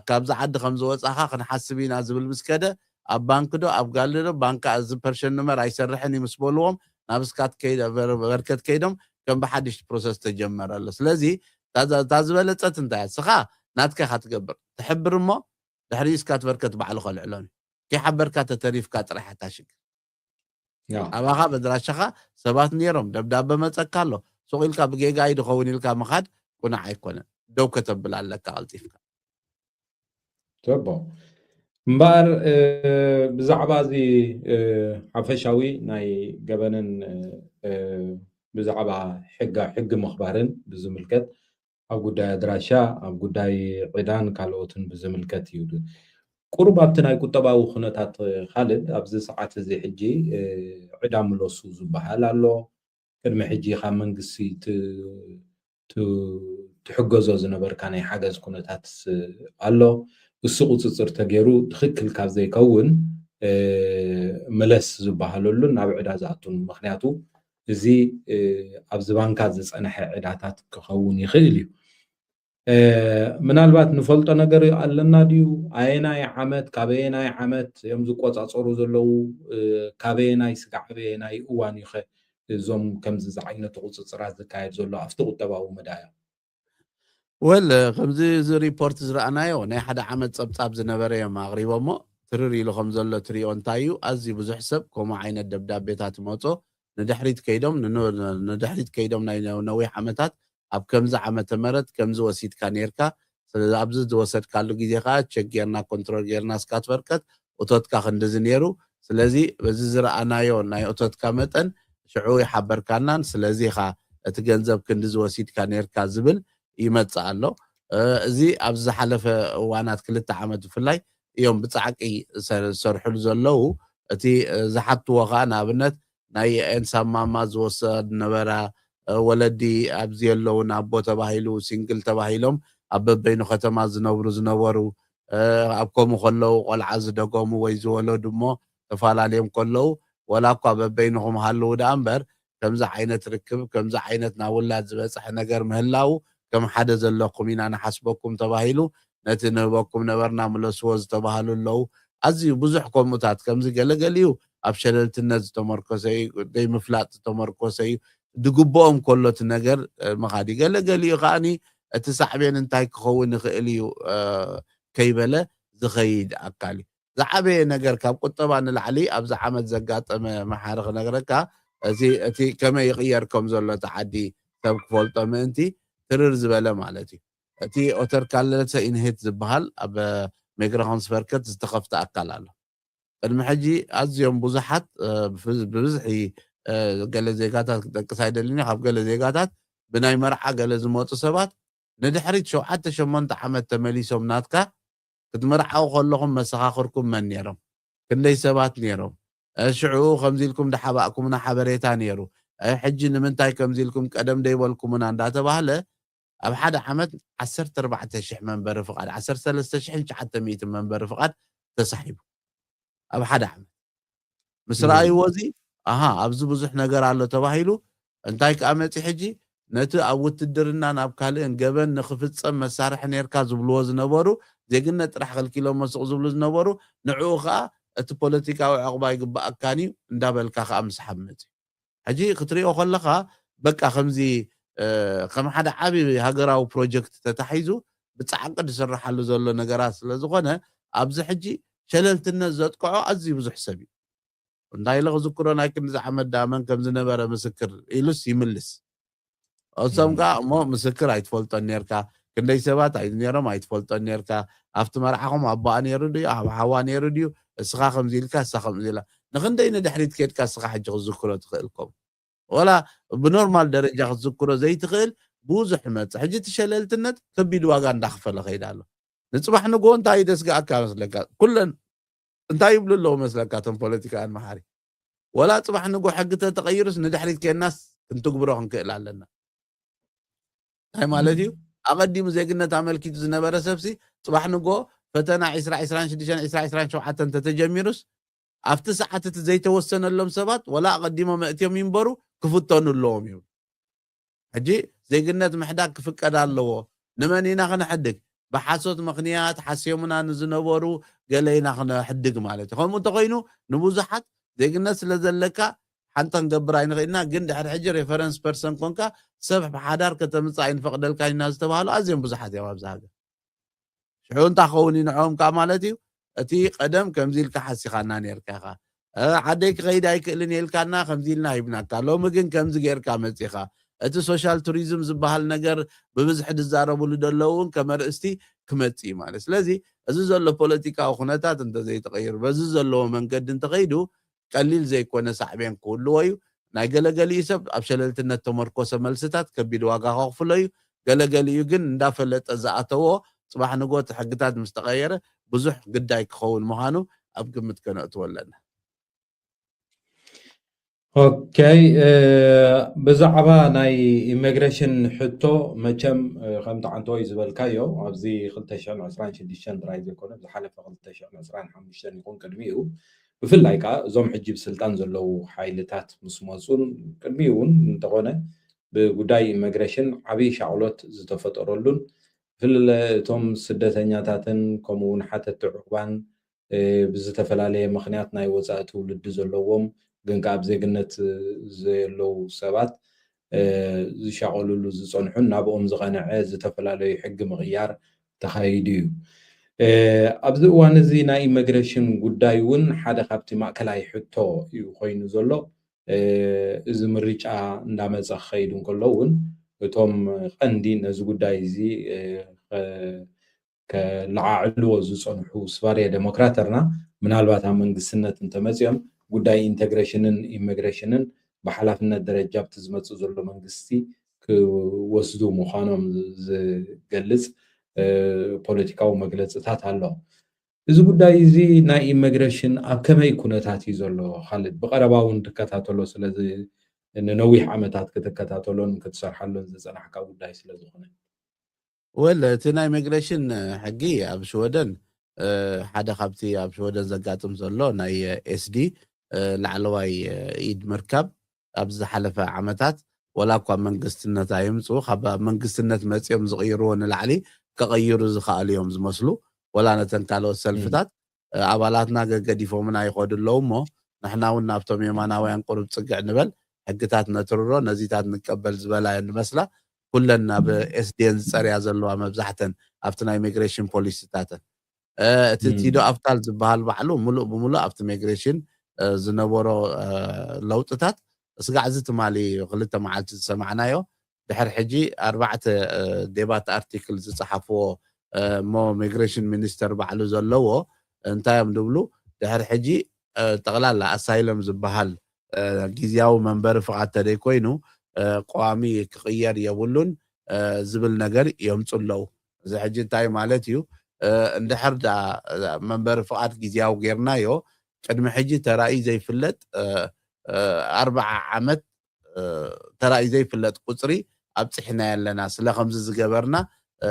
ካብዚ ዓዲ ከም ዝወፃኻ ክንሓስብ ኢና ዝብል ምስ ከደ ኣብ ባንክ ዶ ኣብ ጋል ዶ ባንክ እዚ ፐርሸን ንመር ኣይሰርሕን እዩ ምስ በልዎም ናብ ስካት ከይደ- በር- በርከት ከይዶም ከም ብሓድሽ ፕሮሰስ ተጀመረ ኣሎ። ስለዚ እታ እታ ዝበለፀት እንታይ እያ? ስኻ ናትካ ኢኻ ትገብር ትሕብር እሞ ድሕሪኡ ስካት በርከት ባዕሉ ከልዕሎም እዩ። ከይሓበርካ ተተሪፍካ ጥራሕ እታ ሽግር ያው ኣባኻ በድራሻኻ ሰባት ነይሮም ደብዳበ መፀካ ኣሎ ሱቕ ኢልካ ብጌጋ እዩ ድኸውን ኢልካ ምኻድ ቁኑዕ ኣይኮነን። ደው ከተብል ኣለካ ቀልጢፍካ። ተቦ እምበኣር እ፣ ብዛዕባ እዚ እ፣ ሓፈሻዊ ናይ ገበንን እ፣ ብዛዕባ ሕጋ ሕጊ ምኽባርን ብዝምልከት ኣብ ጉዳይ ኣድራሻ ኣብ ጉዳይ ዕዳን ካልኦትን ብዝምልከት እዩ። ቁሩብ ኣብቲ ናይ ቁጠባዊ ኩነታት ካልድ ኣብዚ ሰዓት እዚ ሕጂ እ፣ ዕዳ ምለሱ ዝበሃል ኣሎ። ቅድሚ ሕጂ ካብ መንግስቲ ት- ት- ትሕገዞ ዝነበርካ ናይ ሓገዝ ኩነታት ኣሎ። እሱ ቁፅፅር ተገይሩ ትኽክል ካብ ዘይከውን እ፣ ምለስ ዝበሃለሉን ናብ ዕዳ ዝኣቱን። ምክንያቱ እዚ እ፣ ኣብዚ ባንካ ዝፀንሐ ዕዳታት ክኸውን ይኽእል እዩ። እ፣ ምናልባት ንፈልጦ ነገር ኣለና ድዩ? ኣየናይ ዓመት ካበየናይ ዓመት እዮም ዝቆፃፀሩ ዘለዉ? እ፣ ካበየናይ ስጋዕ ኣበየናይ እዋን እዩ ኸ እዞም ከምዚ ዝዓይነቱ ቁፅፅራት ዝካየድ ዘሎ ኣብቲ ቁጠባዊ መዳያ? ወል ከምዚ እዚ ሪፖርት ዝረኣናዮ ናይ ሓደ ዓመት ፀብፃብ ዝነበረ እዮም ኣቕሪቦሞ። ትርር ኢሉ ከም ዘሎ ትሪኦ እንታይ እዩ? ኣዝዩ ብዙሕ ሰብ ከምኡ ዓይነት ደብዳቤታት ይመፆ። ንድሕሪት ከይዶም ንኖ- ንድሕሪት ከይዶም ናይ ነ- ነዊሕ ዓመታት ኣብ ከምዚ ዓመተ ምህረት ከምዚ ወሲድካ ነይርካ። ስለዚ ኣብዚ ዝወሰድካሉ ግዜ ከዓ ቸክ ጌርና ኮንትሮል ጌርና እስካት በርከት እቶትካ ክንድዚ ነይሩ። ስለዚ በዚ ዝረኣናዮ ናይ እቶትካ መጠን ሽዑ ይሓበርካናን ስለዚ ኢኻ እቲ ገንዘብ ክንድዚ ወሲድካ ነይርካ ዝብል ይመፅእ ኣሎ። እ፣ እዚ ኣብዚ ዝሓለፈ እዋናት ክልተ ዓመት ብፍላይ እዮም ብፃዕቂ ዝሰ- ዝሰርሕሉ ዘለዉ። እቲ እ፣ ዝሓትዎ ከዓ ንኣብነት ናይ ኤንሳ ማማ ዝወሰድ ነበራ እ፣ ወለዲ ኣብዚ የለውን ኣቦ ተባሂሉ ሲንግል ተባሂሎም ኣብ በበይኑ ከተማ ዝነብሩ ዝነበሩ እ፣ ኣብ ከምኡ ከለዉ ቆልዓ ዝደገሙ ወይ ዝወለዱ እሞ ተፈላለዮም ከለዉ ወላ እኳ በበይንኹም ሃለዉ ደኣ እምበር ከምዚ ዓይነት ርክብ ከምዚ ዓይነት ናብ ውላድ ዝበፅሐ ነገር ምህላዉ ከም ሓደ ዘለኩም ኢና ንሓስበኩም ተባሂሉ ነቲ ንህበኩም ነበርና ምለስዎ ዝተባሃሉ ኣለዉ። ኣዝዩ ብዙሕ ከምኡታት ከምዚ ገለገሊኡ ኣብ ሸለልትነት ዝተመርኮሰ እዩ፣ ዘይምፍላጥ ዝተመርኮሰ እዩ። ድግብኦም ከሎ እቲ ነገር እ፣ ምኻድ እዩ። ገለገሊኡ ከዓኒ እቲ ሳዕቤን እንታይ ክኸውን ይኽእል እዩ እ፣ ከይበለ ዝኸይድ ኣካል እዩ። ዝዓበየ ነገር ካብ ቁጠባ ንላዕሊ ኣብዚ ዓመት ዘጋጠመ መሓሪ ክነግረካ እዚ እቲ ከመይ ይቕየር ከም ዘሎ እቲ ዓዲ ሰብ ክፈልጦ ምእንቲ ትርር ዝበለ ማለት እዩ። እቲ ኦተርካለሰ ኢንሄት ዝበሃል ኣብ ሜግራኾንስቨርከት ዝተኸፍተ ኣካል ኣሎ። ቅድሚ ሕጂ ኣዝዮም ብዙሓት እ፣ ብፍ- ብብዝሒ እ፣ ገለ ዜጋታት ክጠቅስ ኣይደልን እየ። ካብ ገለ ዜጋታት ብናይ መርዓ ገለ ዝመፁ ሰባት ንድሕሪት ሸውዓተ ሸሞንተ ዓመት ተመሊሶም ናትካ ክትምርዓው ከለኹም መሰኻኽርኩም መን ነይሮም? ክንደይ ሰባት ነይሮም? እ፣ ሽዑ ከምዚ ኢልኩም ድሓባእኩምና ሓበሬታ ነይሩ። እ፣ ሕጂ ንምንታይ ከምዚ ኢልኩም ቀደም ደይበልኩምና እንዳተባህለ ኣብ ሓደ ዓመት ዓሰርተ ኣርባዕተ ሽሕ መንበሪ ፍቓድ ዓሰርተ ሰለስተ ሽሕን ትሽዓተ ሚእትን መንበሪ ፍቓድ ተሳሒቡ ኣብ ሓደ ዓመት ምስ እም። ረኣይዎ እዚ ኣሃ ኣብዚ ብዙሕ ነገር ኣሎ ተባሂሉ እንታይ ከዓ መፂ ሕጂ ነቲ ኣብ ውትድርና ናብ ካልእን ገበን ንክፍፀም መሳርሒ ነርካ ዝብልዎ ዝነበሩ ዜግነት ጥራሕ ከልኪሎሞ ስቕ ዝብሉ ዝነበሩ ንዕኡ ከዓ እቲ ፖለቲካዊ ዕቕባ ይግባኣካን እዩ እንዳበልካ ከዓ ምስሓብ መፂ ሕጂ ክትሪኦ ከለኻ በቃ ከምዚ እ፣ ከም ሓደ ዓቢ ሃገራዊ ፕሮጀክት ተታሒዙ ብፃዕቂ ዝስርሓሉ ዘሎ ነገራት ስለ ዝኾነ ኣብዚ ሕጂ ሸለልትነት ዘጥቅዖ ኣዝዩ ብዙሕ ሰብ እዩ እንታይ ኢለ ክዝክሮ ናይ ክንዲ ዝዓመት ዳመን ከም ዝነበረ ምስክር ኢሉስ ይምልስ እሶም እም። ከዓ እሞ ምስክር ኣይትፈልጦን ነርካ ክንደይ ሰባት ኣይ- ነሮም ኣይትፈልጦን ነርካ ኣብቲ መርዓኹም ኣቦኣ ነይሩ ድዩ ኣብ ሓዋ ነይሩ ድዩ እስኻ ከምዚ ኢልካ እሳ ከምዚ ኢላ ንክንደይ ንድሕሪት ከድካ እስኻ ሕጂ ክዝክሮ ትኽእልኩም ወላ ብኖርማል ደረጃ ክትዝክሮ ዘይትኽእል ብዙሕ ይመጽእ። ሕጂ እቲ ሸለልትነት ከቢድ ዋጋ እንዳኸፈለ ከይድ ኣሎ። ንጽባሕ ንግሆ እንታይ እዩ ደስግኣካ መስለካ? ኩለን እንታይ ይብሉ ኣለዉ መስለካ እቶም ፖለቲካውያን መሓሪ? ወላ ጽባሕ ንግሆ ሕጊ ተተቐይሩስ ንድሕሪት ኬድናስ ክንትግብሮ ክንክእል ኣለና። እንታይ ማለት እዩ? ኣቐዲሙ ዜግነት ኣመልኪቱ ዝነበረ ሰብሲ ጽባሕ ንግሆ ፈተና ዕስራ ዕስራን ሽዱሽተን ዕስራ ዕስራን ሸውዓተን እንተተጀሚሩስ ኣብቲ ሰዓት እቲ ዘይተወሰነሎም ሰባት ወላ ኣቐዲሞም ኣእትዮም ይንበሩ ክፍተኑ ኣለዎም ይብሉ። ሕጂ ዜግነት ምሕዳግ ክፍቀድ ኣለዎ። ንመን ኢና ክነሕድግ? ብሓሶት ምኽንያት ሓስዮምና ንዝነበሩ ገለ ኢና ክነሕድግ ማለት እዩ። ከምኡ እንተኾይኑ ንብዙሓት ዜግነት ስለ ዘለካ ሓንቲ ክንገብር ኣይንኽእልና፣ ግን ድሕሪ ሕጂ ሬፈረንስ ፐርሰን ኮንካ ሰብ ብሓዳር ከተምጽእ ኣይንፈቕደልካን ኢና ዝተባህሉ ኣዝዮም ብዙሓት እዮም ኣብዚ ሃገር። ሽዑ እንታይ ክኸውን እዩ ንዕኦም ከዓ ማለት እዩ? እቲ ቀደም ከምዚ ኢልካ ሓሲኻና ነርካ ኢኻ፣ እ፣ ዓደይ ክኸይድ ኣይክእልን እየ ኢልካና ከምዚ ኢልና ሂብናካ፣ ሎሚ ግን ከምዚ ጌርካ መጺኻ። እቲ ሶሻል ቱሪዝም ዝበሃል ነገር ብብዝሒ ዝዛረብሉ ዘለዉ እውን ከም ኣርእስቲ ክመጽእ እዩ ማለት። ስለዚ እዚ ዘሎ ፖለቲካዊ ኩነታት እንተዘይተቐይሩ፣ በዚ ዘለዎ መንገዲ እንተኸይዱ ቀሊል ዘይኮነ ሳዕቤን ክህልዎ እዩ። ናይ ገለገሊኡ ሰብ ኣብ ሸለልትነት ተመርኮሰ መልስታት ከቢድ ዋጋ ከኽፍሎ እዩ። ገለገሊኡ ግን እንዳፈለጠ ዝኣተዎ ጽባሕ ንግሆ እቲ ሕግታት ምስ ተቐየረ ብዙሕ ግዳይ ክኸውን ምዃኑ ኣብ ግምት ከነእትዎ ኣለና። ኦኬ፣ እ፣ ብዛዕባ ናይ ኢሚግሬሽን ሕቶ መቸም፣ እ፣ ከምቲ ዓንተወይ ዝበልካዮ ኣብዚ ክልተ ሽሕን ዕስራን ሽዱሽተን ጥራይ ዘይኮነ ዝሓለፈ ክልተ ሽሕን ዕስራን ሓሙሽተን ይኹን ቅድሚኡ ብፍላይ ከዓ እዞም ሕጂ ብስልጣን ዘለዉ ሓይልታት ምስ መፁን ቅድሚኡ እውን እንተኾነ ብጉዳይ ኢሚግሬሽን ዓብዪ ሻቕሎት ዝተፈጠረሉን ብፍልለ እቶም ስደተኛታትን ከምኡ እውን ሓተቲ ዑቕባን እ፣ ብዝተፈላለየ ምኽንያት ናይ ወፃኢ ትውልዲ ዘለዎም ግን ከዓ ኣብ ዜግነት እ፣ ዘየለዉ ሰባት እ፣ ዝሻቐሉሉ ዝፀንሑን ናብኦም ዝቐንዐ ዝተፈላለዩ ሕጊ ምቕያር ተኻይዱ እዩ። እ፣ ኣብዚ እዋን እዚ ናይ ኢሚግሬሽን ጉዳይ እውን ሓደ ካብቲ ማእከላይ ሕቶ እዩ ኮይኑ ዘሎ። እ፣ እዚ ምርጫ እንዳመፀ ክኸይድ እንከሎ እውን እቶም ቀንዲ ነዚ ጉዳይ እዚ እ፣ ከ- ከለዓዕልዎ ዝፀንሑ ስፋርያ ዴሞክራተርና ምናልባት ኣብ መንግስትነት እንተመፂኦም ጉዳይ ኢንተግሬሽንን ኢሚግሬሽንን ብሓላፍነት ደረጃ ኣብቲ ዝመፅእ ዘሎ መንግስቲ ክወስዱ ምዃኖም ዝገልፅ እ፣ ፖለቲካዊ መግለፅታት ኣሎ። እዚ ጉዳይ እዚ ናይ ኢሚግሬሽን ኣብ ከመይ ኩነታት እዩ ዘሎ? ካልድ ብቀረባ እውን ትከታተሎ ስለዚ ንነዊሕ ዓመታት ክትከታተሎን ክትሰርሓሎን ዝፀናሕካ ጉዳይ ስለዝኾነ ወል እቲ ናይ ኢሚግሬሽን ሕጊ ኣብ ሽወደን እ፣ ሓደ ካብቲ ኣብ ሽወደን ዘጋጥም ዘሎ ናይ ኤስዲ እ፣ ላዕለዋይ እ፣ ኢድ ምርካብ ኣብዚ ዝሓለፈ ዓመታት ወላ እኳ መንግስትነት ኣይምፅኡ ካብ መንግስትነት መፂኦም ዝቕይርዎ ንላዕሊ ከቐይሩ ዝኸኣሉ እዮም ዝመስሉ። ወላ ነተን ካልኦት ሰልፍታት እ፣ ኣባላትና ገገዲፎምና ይኸዱ ኣለዉ እሞ ንሕና እውን ናብቶም የማናውያን ቁሩብ ፅግዕ ንበል፣ ሕግታት ነትርሮ፣ ነዚታት ንቀበል ዝበላ እየን ዝመስላ። ኩለን ናብ ኤስዲኤን ዝፀርያ ዘለዋ መብዛሕተን ኣብቲ ናይ ኢሚግሬሽን ፖሊሲታተን እ፣ እቲ ም። ቲዶ ኣፍታል ዝበሃል ባዕሉ ሙሉእ ብሙሉእ ኣብቲ ኢሚግሬሽን እ፣ ዝነበሮ እ፣ ለውጥታት ስጋዕ እዚ ትማሊ ክልተ መዓልቲ ዝሰማዕናዮ ድሕሪ ሕጂ ኣርባዕተ እ፣ ዴባት ኣርቲክል ዝፀሓፍዎ እ፣ እሞ ኢሚግሬሽን ሚኒስተር ባዕሉ ዘለዎ እንታይ እዮም ዝብሉ ድሕሪ ሕጂ እ፣ ጠቕላላ ኣሳይለም ዝበሃል እ፣ ግዝያዊ መንበሪ ፍቓድ ተደይ ኮይኑ እ፣ ቀዋሚ ክቕየር የብሉን እ፣ ዝብል ነገር የምፁ ኣለዉ። እዚ ሕጂ እንታይ ማለት እዩ? እ፣ እንድሕር ዳ እ፣ መንበሪ ፍቓድ ግዝያዊ ጌርናዮ ቅድሚ ሕጂ ተራእዩ ዘይፍለጥ እ፣ እ፣ ኣርብዓ ዓመት እ፣ ተራእዩ ዘይፍለጥ ቁፅሪ ኣብፅሕናዮ ኣለና። ስለ ከምዚ ዝገበርና እ፣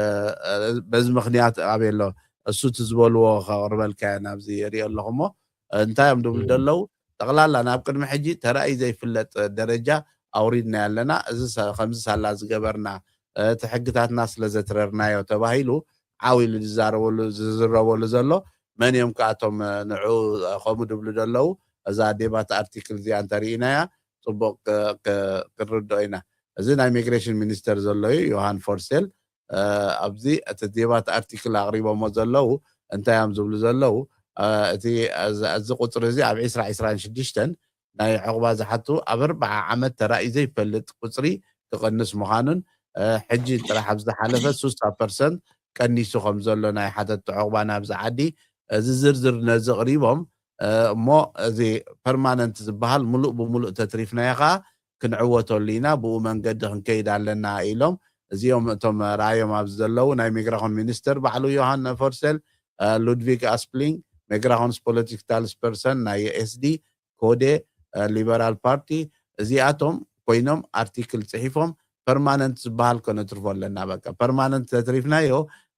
እ፣ በዚ ምኽንያት ኣበይ ኣሎ እሱ እቲ ዝበልዎ ከቕርበልካ እየ ናብዚ ይሪኦ ኣለኹ እሞ እንታይ እዮም ድብሉ ም። ደለዉ ጠቕላላ ናብ ቅድሚ ሕጂ ተራእዩ ዘይፍለጥ ደረጃ ኣውሪድናዮ ኣለና። እዚ ሰ- ከምዚ ሳላ ዝገበርና እ፣ እቲ ሕግታትና ስለ ዘትረርናዮ ተባሂሉ ዓው ኢሉ ዝዛረበሉ ዝዝረበሉ ዘሎ መን እዮም ከኣቶም ንዑ ከምኡ ድብሉ ደለዉ እዛ ዴባት ኣርቲክል እዚኣ እንተርኢናያ ፅቡቅ ክ- ክ- ክንርድኦ ኢና። እዚ ናይ ኢሚግሬሽን ሚኒስተር ዘሎ እዩ ዮሃን ፎርሴል እ፣ ኣብዚ እቲ ዴባት ኣርቲክል ኣቅሪቦሞ ዘለዉ እንታይ እዮም ዝብሉ ዘለዉ እ፣ እቲ እዚ- እዚ ቁፅሪ እዚ ኣብ ዕስራ ዕስራን ሽዱሽተን ናይ ዕቑባ ዝሓቱ ኣብ ኣርብዓ ዓመት ተራእዩ ዘይፈልጥ ቁፅሪ ክቕንስ ምዃኑን እ፣ ሕጂ ጥራሕ ኣብ ዝሓለፈ ስሳ ፐርሰንት ቀኒሱ ከም ዘሎ ናይ ሓተቲ ዕቑባ ናብዚ ዓዲ እዚ ዝርዝር ነዚ ኣቕሪቦም እ፣ እሞ እዚ ፐርማነንት ዝበሃል ሙሉእ ብሙሉእ ተትሪፍናዮ ከዓ ክንዕወተሉ ኢና፣ ብኡ መንገዲ ክንከይድ ኣለና ኢሎም። እዚኦም እቶም ራእዮም ኣብዚ ዘለዉ ናይ ሚግራኾን ሚኒስተር ባዕሉ ዮሃን ፎርሰል፣ ሉድቪግ ኣስፕሊንግ፣ ሚግራኾንስ ፖለቲካል ስፐርሰን ናይ ኤስዲ፣ ኮዴ፣ ሊበራል ፓርቲ፣ እዚኣቶም ኮይኖም ኣርቲክል ጽሒፎም ፐርማነንት ዝበሃል ከነትርፎ ኣለና። በቃ ፐርማነንት ተትሪፍናዮ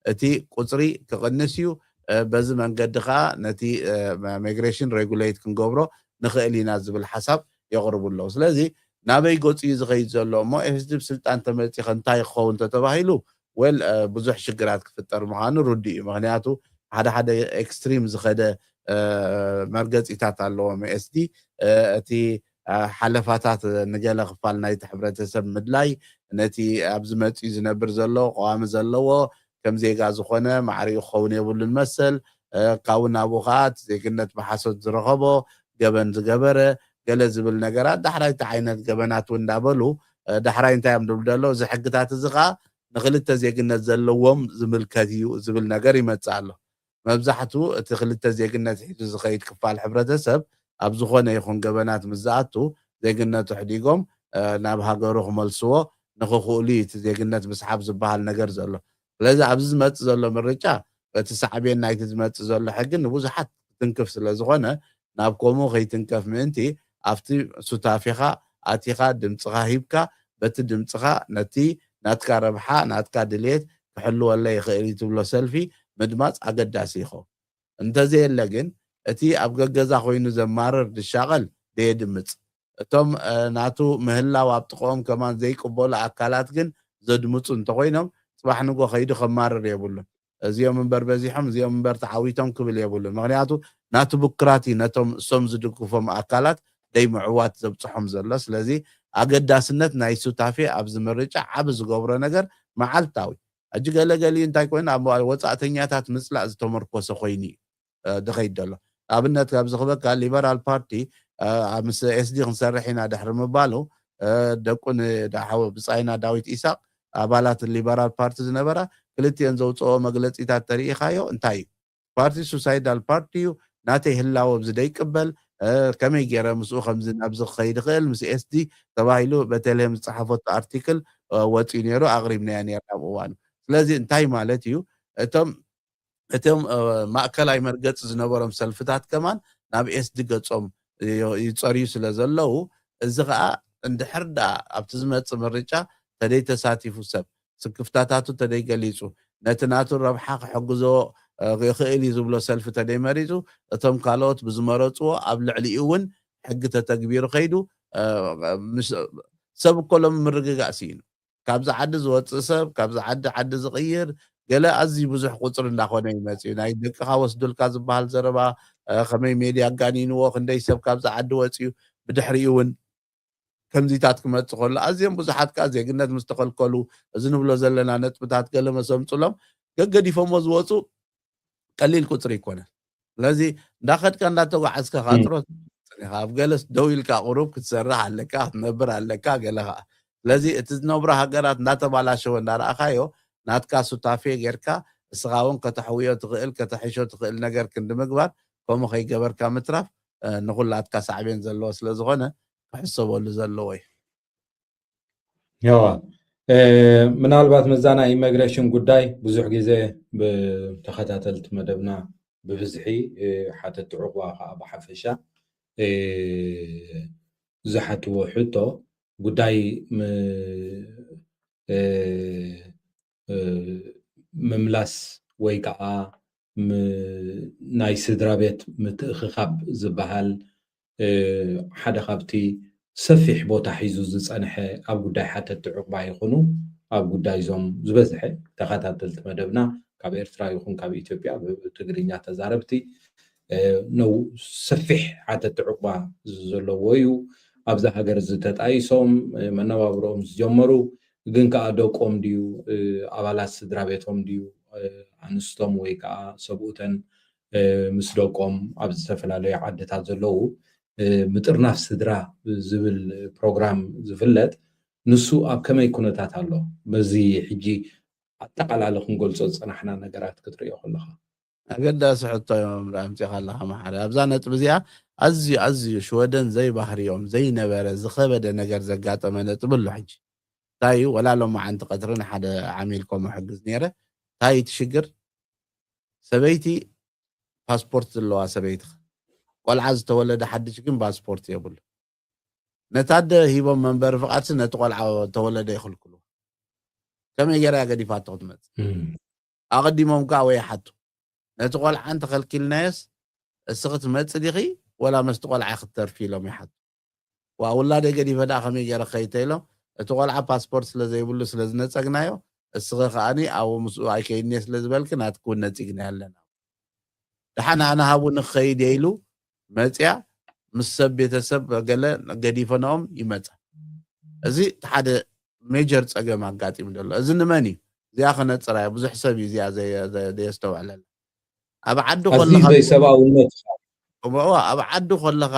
እቲ ቁፅሪ ክቕንስ እዩ። በዚ መንገዲ ከዓ ነቲ ሚግሬሽን ሬጉሌት ክንገብሮ ንኽእል ኢና ዝብል ሓሳብ የቕርቡ ኣለዉ። ስለዚ ናበይ ገፁ እዩ ዝኸይድ ዘሎ እሞ ኤስዲ ብስልጣን ተመፂኸ እንታይ ክኸውን ተተባሂሉ ወል ብዙሕ ሽግራት ክፍጠር ምዃኑ ርዱእ እዩ። ምክንያቱ ሓደ ሓደ ኤክስትሪም ዝኸደ መርገፂታት ኣለዎም። ኤስዲ እቲ ሓለፋታት ንገለ ክፋል ናይቲ ሕብረተሰብ ምድላይ፣ ነቲ ኣብዚ መፂኡ ዝነብር ዘሎ ቀዋሚ ዘለዎ ከም ዜጋ ዝኾነ ማዕሪኡ ክኸውን የብሉን መሰል፣ ካብኡ ናብኡ ከዓ እቲ ዜግነት ብሓሶት ዝረኸቦ፣ ገበን ዝገበረ፣ ገለ ዝብል ነገራት። ዳሕራይ እቲ ዓይነት ገበናት እውን እንዳበሉ ዳሕራይ እንታይ እዮም ዝብሉ ዘለዉ? እዚ ሕግታት እዚ ከዓ ንክልተ ዜግነት ዘለዎም ዝምልከት እዩ ዝብል ነገር ይመፅእ ኣሎ። መብዛሕቱ እቲ ክልተ ዜግነት ሒዙ ዝኸይድ ክፋል ሕብረተሰብ ኣብ ዝኾነ ይኹን ገበናት ምስ ዝኣቱ ዜግነቱ ሕዲጎም ናብ ሃገሩ ክመልስዎ ንክኽእሉ እዩ እቲ ዜግነት ምስሓብ ዝበሃል ነገር ዘሎ። ስለዚ ኣብዚ ዝመፅእ ዘሎ ምርጫ እቲ ሳዕቤን ናይቲ ዝመፅእ ዘሎ ሕጊ ንብዙሓት ክትንክፍ ስለ ዝኾነ ናብ ከምኡ ከይትንከፍ ምእንቲ ኣብቲ ሱታፌኻ ኣቲኻ ድምፅኻ ሂብካ በቲ ድምፅኻ ነቲ ናትካ ረብሓ ናትካ ድልየት ክሕልወለይ ይኽእል እዩ ትብሎ ሰልፊ ምድማፅ ኣገዳሲ ይኸውን። እንተዘየለ ግን እቲ ኣብ ገገዛ ኮይኑ ዘማርር ድሻቐል ደየድምፅ። እቶም ናቱ ምህላው ኣብ ጥቕኦም ከማን ዘይቅበሉ ኣካላት ግን ዘድምፁ እንተኾይኖም ፅባሕ ንጎ ከይዱ ከማርር የብሉን። እዚኦም እምበር በዚሖም እዚኦም እምበር ተዓዊቶም ክብል የብሉን። ምክንያቱ ናቱ ብኩራት እዩ ነቶም እሶም ዝድግፎም ኣካላት ደይ ምዕዋት ዘብፅሖም ዘሎ። ስለዚ ኣገዳስነት ናይ ሱታፌ ኣብዚ ምርጫ ዓቢ ዝገብሮ ነገር መዓልታዊ ሕጂ ገለ ገሊኡ እንታይ ኮይኑ ኣብ ወፃእተኛታት ምፅላእ ዝተመርኮሰ ኮይኑ እዩ ድኸይድ ዘሎ። ኣብነት ካብ ዝኽበካ ሊበራል ፓርቲ ምስ ኤስዲ ክንሰርሕ ኢና ድሕሪ ምባሉ ደቁ ብፃይና ዳዊት ኢሳቅ ኣባላት ሊበራል ፓርቲ ዝነበራ ክልቲኦን ዘውፅኦ መግለፂታት ተሪኢኻዮ እንታይ እዩ? ፓርቲ ሱሳይዳል ፓርቲ እዩ፣ ናተይ ህላወ ኣብዚ ደይቅበል፣ ከመይ ገይረ ምስኡ ከምዚ ናብዚ ክኸይድ ይኽእል ምስ ኤስዲ ተባሂሉ በተልሄም ዝፀሓፈቱ ኣርቲክል ወፂኡ ነይሩ፣ ኣቕሪብናዮ ነይርና ኣብ እዋኑ። ስለዚ እንታይ ማለት እዩ? እቶም እቶም ማእከላይ መርገፂ ዝነበሮም ሰልፍታት ከማን ናብ ኤስዲ ገፆም ይፀርዩ ስለ ዘለዉ እዚ ከዓ እንድሕር ደኣ ኣብቲ ዝመፅእ ምርጫ ተደይ ተሳቲፉ ሰብ ስክፍታታቱ ተደይ ገሊፁ ነቲ ናቱ ረብሓ ክሕግዞ ይኽእል እዩ ዝብሎ ሰልፊ ተደይ መሪፁ እቶም ካልኦት ብዝመረፅዎ ኣብ ልዕሊኡ እውን ሕጊ ተተግቢሩ ከይዱ ሰብ እኮ ሎም ምርግጋእ ስኢኑ ካብዚ ዓዲ ዝወፅእ ሰብ ካብዚ ዓዲ ዓዲ ዝቕይር ገለ ኣዝዩ ብዙሕ ቁፅሪ እንዳኾነ ይመፅእ እዩ። ናይ ደቅኻ ወስዱልካ ዝበሃል ዘረባ ከመይ ሜድያ ኣጋኒንዎ ክንደይ ሰብ ካብዚ ዓዲ ወፅዩ ብድሕሪኡ እውን ከምዚታት ክመፅእ ከሎ ኣዝዮም ብዙሓት ከዓ ዜግነት ምስ ተኸልከሉ እዚ ንብሎ ዘለና ነጥብታት ገለ መሰምፅሎም ገገዲፎሞ ዝወፁ ቀሊል ቁፅሪ ይኮነን። ስለዚ እንዳኸድካ እንዳተጓዓዝካ ከዓ ጥሮት ኢኻ ኣብ ገለስ ደው ኢልካ ቁሩብ ክትሰርሕ ኣለካ ክትነብር ኣለካ ገለ ከዓ ስለዚ እቲ ዝነብሮ ሃገራት እንዳተባላሸወ እንዳረኣኻዮ ናትካ ሱታፌ ጌርካ እስኻ እውን ከተሕውዮ ትኽእል ከተሕሾ ትኽእል ነገር ክንዲ ምግባር ከምኡ ከይገበርካ ምትራፍ ንኹላትካ ሳዕቤን ዘለዎ ስለ ዝኾነ ክሕሰበሉ ዘለዎ እዩ። ያዋ ምናልባት መዛ ናይ ኢሚግሬሽን ጉዳይ ብዙሕ ግዜ ብተኸታተልቲ መደብና ብብዝሒ ሓተቲ ዕቑባ ከዓ ብሓፈሻ ዝሓትዎ ሕቶ ጉዳይ ምምላስ ወይ ከዓ ናይ ስድራ ቤት ምትእኽኻብ ዝበሃል ሓደ ካብቲ ሰፊሕ ቦታ ሒዙ ዝፀንሐ ኣብ ጉዳይ ሓተቲ ዕቑባ ይኹኑ ኣብ ጉዳይ ዞም ዝበዝሐ ተኸታተልቲ መደብና ካብ ኤርትራ ይኹን ካብ ኢትዮጵያ ትግርኛ ተዛረብቲ ነው ሰፊሕ ሓተቲ ዕቑባ ዘለዎ እዩ። ኣብዚ ሃገር ዝተጣይሶም መነባብሮኦም ዝጀመሩ ግን ከዓ ደቆም ድዩ ኣባላት ስድራ ቤቶም ድዩ ኣንስቶም ወይ ከዓ ሰብኡተን ምስ ደቆም ኣብ ዝተፈላለዩ ዓድታት ዘለዉ ምጥርናፍ ስድራ ዝብል ፕሮግራም ዝፍለጥ ንሱ ኣብ ከመይ ኩነታት ኣሎ? በዚ ሕጂ ኣጠቃላለ ክንገልፆ ዝፀናሕና ነገራት ክትሪኦ ከለካ ኣገዳሲ ሕቶ እዮም ኣምፂኻ ኣለካ መሓሪ ኣብዛ ነጥቢ እዚኣ ኣዝዩ ኣዝዩ ሽወደን ዘይባህርዮም ዘይነበረ ዝኸበደ ነገር ዘጋጠመ ነጥቢ ኣሎ። ሕጂ እንታይ እዩ? ወላ ሎማዓንቲ ቀትሪ ንሓደ ዓሚል ከምኡ ሕግዝ ነይረ። እንታይ እቲ ሽግር? ሰበይቲ ፓስፖርት ዘለዋ ሰበይቲ፣ ቆልዓ ዝተወለደ ሓድሽ ግን ፓስፖርት የብሉ። ነታ ኣደ ሂቦም መንበሪ ፍቓድሲ ነቲ ቆልዓ ተወለደ ይኽልክሉ። ከመይ ገይራ እያ ገዲፋቶ ክትመጽእ? ኣቐዲሞም ከኣ ወይ ይሓቱ። ነቲ ቆልዓ እንተኸልኪልናዮስ እስኺ ትመጽእ ዲኺ ወላ መስቲ ቆልዓ ክትተርፊ ኢሎም ይሓቱ። ዋ ውላደይ ገዲፈ ደኣ ከመይ ገይረ ክኸይድ ኢሎም፣ እቲ ቆልዓ ፓስፖርት ስለ ዘይብሉ ስለ ዝነጸግናዮ፣ እስኺ ከኣኒ ኣብኡ ምስኡ ኣይከይድን እየ ስለ ዝበልኪ ናትኪ እውን ነጺግናዮ ኣለና። ደሓን ኣነ ሃቡኒ ክኸይድ እየ ኢሉ መጽያ ምስ ሰብ ቤተሰብ ገለ ገዲፈንኦም ይመጻ። እዚ እቲ ሓደ ሜጀር ጸገም ኣጋጢሙ ዘሎ። እዚ ንመን እዩ? እዚኣ ክነጽራ እያ። ብዙሕ ሰብ እዩ እዚኣ ዘየ- ዘየ- ዘየስተውዕለላ። ኣብ ዓዲ ኣዝዩ ከለኻ ዘይሰብኣውነት። እዋ፣ ኣብ ዓዲ ከለኻ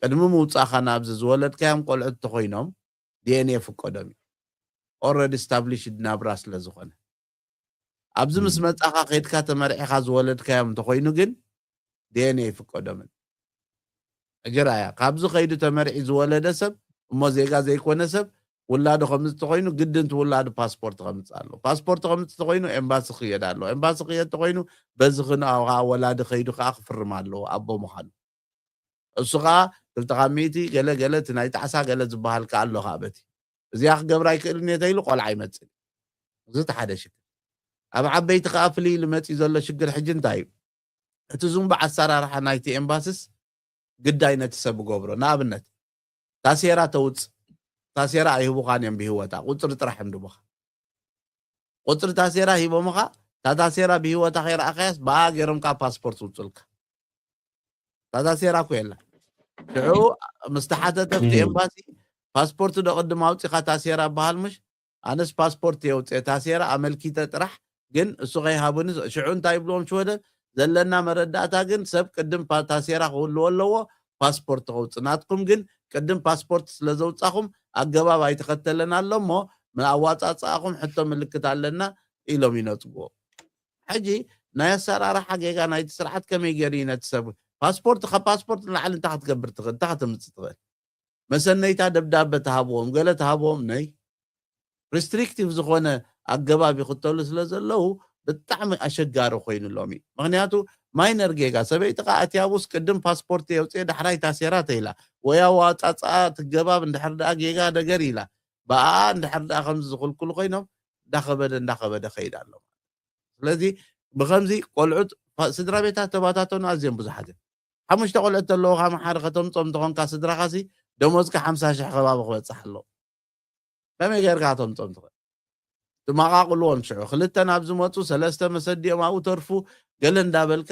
ቅድሚ ምውጻእኻ ናብዚ ዝወለድካዮም ቆልዑት እንተኾይኖም ዲኤንኤ ፍቀዶም እዩ። ኦልሬዲ ስታብሊሽድ ናብራ ስለ ዝኾነ ኣብዚ ምስ መጻኻ ከይድካ ተመርዒኻ ዝወለድካዮም እንተኾይኑ ግን ዲኤንኤ ይፍቀዶምን። ሕጂ ራያ ካብዚ ከይዱ ተመርዒ ዝወለደ ሰብ እሞ ዜጋ ዘይኮነ ሰብ ውላዱ ከምዚ ተኾይኑ ግድን እቲ ውላዱ ፓስፖርት ከምጽእ ኣለዎ። ፓስፖርት ከምጽእ ተኾይኑ ኤምባሲ ክየድ ኣለዎ። ኤምባሲ ክየድ ተኾይኑ በዚ ክንኣ ወላዲ ከይዱ ከዓ ክፍርም ኣለዎ ኣቦ ምዃኑ። እሱ ከዓ ክልተ ካብ ሚእቲ ገለ ገለ እቲ ናይ ጣዕሳ ገለ ዝበሃል ከዓ ኣሎ ከዓ በቲ እዚኣ ክገብራ ኣይክእልን እየ ተይሉ ቆልዓ ይመጽእ። እዚ እቲ ሓደ ሽግር። ኣብ ዓበይቲ ከዓ ፍልይ ኢሉ መፅዩ ዘሎ ሽግር ሕጂ እንታይ እዩ? እቲ ዝንቡዕ ኣሰራርሓ ናይቲ ኤምባስስ ግዳይ ነቲ ሰብ ገብሮ። ንኣብነት ታሴራ ተውፅእ፣ ታሴራ ኣይህቡኻን እዮም ብህይወታ፣ ቁፅሪ ጥራሕ እዮም ድቡኻ። ቁፅሪ ታሴራ ሂቦምኻ፣ እታ ታሴራ ብህይወታ ከይረኣኻያስ ብኣ ገይሮም ከዓ ፓስፖርት ውፁልካ። እታ ታሴራ እኮ የላ። ሽዑ ምስ ተሓተተ ኣብቲ እም። ኤምባሲ ፓስፖርት ዶ ቅድም ኣውፂኻ ታሴራ በሃል ምሽ? ኣነስ ፓስፖርት የውፅኤ ታሴራ ኣመልኪተ ጥራሕ ግን እሱ ከይሃቡኒ ሽዑ እንታይ ይብልዎም ሽወደን ዘለና መረዳእታ ግን ሰብ ቅድም ፓ- ታሴራ ክህልዎ ኣለዎ ፓስፖርት ከውፅእ ናትኩም ግን ቅድም ፓስፖርት ስለ ዘውፃኹም ኣገባብ ኣይተኸተለን ኣሎ እሞ ኣዋፃፅኣኹም ሕቶ ምልክት ኣለና ኢሎም ይነፅግዎ። ሕጂ ናይ ኣሰራርሓ ጌጋ ናይቲ ስርዓት ከመይ ገይሩ እዩ ነቲ ሰብ ፓስፖርት ካብ ፓስፖርት ንላዕሊ እንታይ ክትገብር ትኽእል እንታይ ከተምፅእ ትኽእል? መሰነይታ ደብዳበ ተሃብዎም ገለ ተሃብዎም ነይ ሪስትሪክቲቭ ዝኾነ ኣገባብ ይኽተሉ ስለ ዘለዉ ብጣዕሚ ኣሸጋሪ ኮይኑ ሎሚ። ምክንያቱ ማይነር ጌጋ ሰበይቲ ከዓ ኣትያቡስ ቅድም ፓስፖርት የውፅኤ ዳሕራይ ታሴራ ተይላ ወይ ኣዋፃፅኣ ትገባብ እንድሕር ደኣ ጌጋ ነገር ኢላ ብኣ እንድሕር ደኣ ከምዚ ዝኽልክሉ ኮይኖም እንዳኸበደ እንዳኸበደ ከይድ ኣሎ። ስለዚ ብከምዚ ቆልዑት ፋ- ስድራ ቤታት ተባታተኑ ኣዝዮም ብዙሓት እዮም። ሓሙሽተ ቆልዑት ተለውካ መሓሪ ከተምፆም እንተኾንካ ስድራኻሲ ደሞዝካ ሓምሳ ሽሕ ከባቢ ክበፅሕ ኣለዎ። ከመይ ጌርካ ከተምፆም ትኽእል? ትመቓቕልዎም ሽዑ ክልተ ናብ ዝመፁ ሰለስተ መሰዲኦም ኣብኡ ተርፉ ገለ እንዳበልካ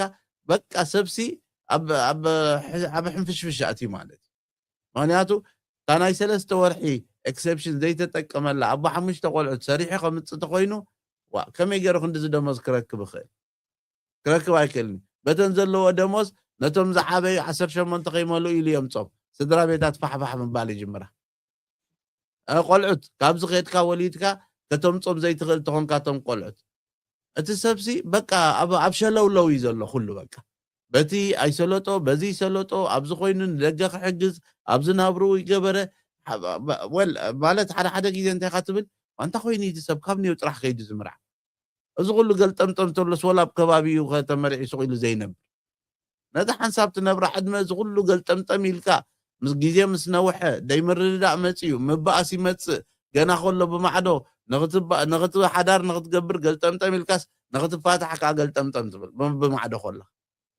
በቃ ሰብሲ ኣብ ኣብ ኣብ ሕንፍሽፍሽ ኣትዩ ማለት እዩ። ምክንያቱ እታ ናይ ሰለስተ ወርሒ ኤክሰፕሽን ዘይተጠቀመላ ኣቦ ሓሙሽተ ቆልዑት ሰሪሑ ከምፅእ ተኮይኑ ዋ ከመይ ገይሩ ክንድዚ ደሞዝ ክረክብ ይኽእል? ክረክብ ኣይክእልን። በተን ዘለዎ ደሞዝ ነቶም ዝዓበዩ ዓሰርተ ሸሞንተ ከይመልኡ ኢሉ የምፆም። ስድራ ቤታት ፋሕፋሕ ምባል ይጅምራ። እ፣ ቆልዑት ካብዚ ከድካ ወሊድካ ከተምፆም ዘይትኽእል ተኾንካቶም ቆልዑት እቲ ሰብሲ በቃ ኣብ ኣብ ሸለውለው እዩ ዘሎ ኩሉ በቃ በቲ ኣይሰለጦ በዚ ይሰለጦ ኣብዚ ኮይኑ ንደገ ክሕግዝ ኣብዚ ናብርኡ ይገበረ ሓ- ባ- ወል ማለት ሓደ ሓደ ግዜ እንታይ ኢኻ ትብል ኣንታ ኮይኑ እዩ እቲ ሰብ ካብ ኔው ጥራሕ ከይዱ ዝምርዓ እዚ ኩሉ ገልጠምጠም ተሎስ ወላ ኣብ ከባቢኡ ከተመርዒ ሱቕ ኢሉ ዘይነብር ነቲ ሓንሳብ ትነብራ ዕድመ እዚ ኩሉ ገልጠምጠም ኢልካ ምስ ግዜ ምስ ነውሐ ደይምርድዳእ መፅዩ ምባኣስ ይመፅእ ገና ከሎ ብማዕዶ ንኽትባ- ንኽት- ሓዳር ንኽትገብር ገልጠምጠም ኢልካስ ንኽትፋታሕ ከዓ ገልጠምጠም ትብል ብ- ብማዕዶ ከሎ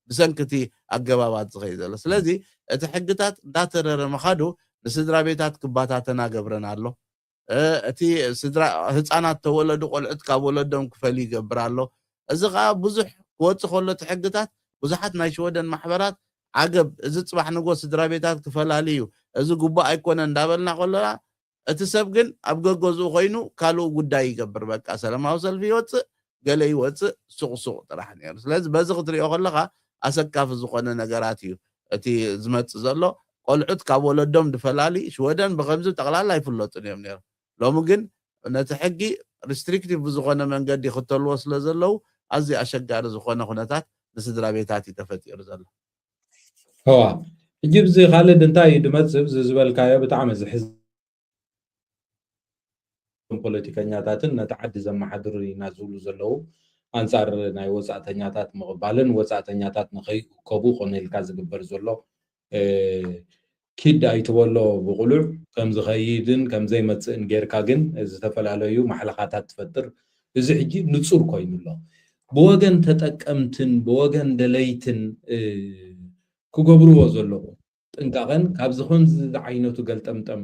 ብሰንኪ እቲ ኣገባባት ዝኸይ ዘሎ ስለዚ እቲ ሕግታት እንዳተረረ ምኻዱ ንስድራ ቤታት ክባታተና ገብረን ኣሎ እቲ ስድራ ህፃናት ተወለዱ ቆልዑት ካብ ወለዶም ክፈልዩ ይገብር ኣሎ። እዚ ከዓ ብዙሕ ክወፅእ ከሎ እቲ ሕግታት ብዙሓት ናይ ሽወደን ማሕበራት ዓገብ እዚ ፅባሕ ንጎ ስድራ ቤታት ክፈላልዩ እዚ ጉቡእ ኣይኮነ እንዳበልና ከለና እቲ ሰብ ግን ኣብ ገገዝኡ ኮይኑ ካልኡ ጉዳይ ይገብር በቃ ሰላማዊ ሰልፊ ይወፅእ ገለ ይወፅእ ሱቕ ሱቕ ጥራሕ ነይሩ ስለዚ በዚ ክትሪኦ ከለካ ኣሰካፊ ዝኾነ ነገራት እዩ እቲ ዝመፅእ ዘሎ ቆልዑት ካብ ወለዶም ዝፈላሊ ሽወደን ብከምዚ ጠቕላላ ኣይፍለጡን እዮም ነይሮም ሎሚ ግን ነቲ ሕጊ ሪስትሪክቲቭ ብዝኾነ መንገዲ ይኽተልዎ ስለ ዘለዉ ኣዝዩ ኣሸጋሪ ዝኾነ ኩነታት ንስድራ ቤታት እዩ ተፈጢሩ ዘሎ። እዋ ሕጂ ብዚ ካልድ እንታይ እዩ ድመጽእ? ብዚ ዝበልካዮ ብጣዕሚ ዝሕዝ ፖለቲከኛታትን ነቲ ዓዲ ዘመሓድሩ ኢና ዝብሉ ዘለዉ ኣንጻር ናይ ወጻእተኛታት ምቕባልን ወጻእተኛታት ንኸይእከቡ ኮነ ኢልካ ዝግበር ዘሎ ኪድ ኣይትበሎ ብቕሉዕ ከም ዝኸይድን ከም ዘይመጽእን ጌርካ ግን ዝተፈላለዩ ማሕለኻታት ትፈጥር። እዚ ሕጂ ንጹር ኮይኑ ኣሎ። ብወገን ተጠቀምትን ብወገን ደለይትን ክገብርዎ ዘለዎም ጥንቃቐን ካብ ዝኾን ዝዓይነቱ ገልጠምጠም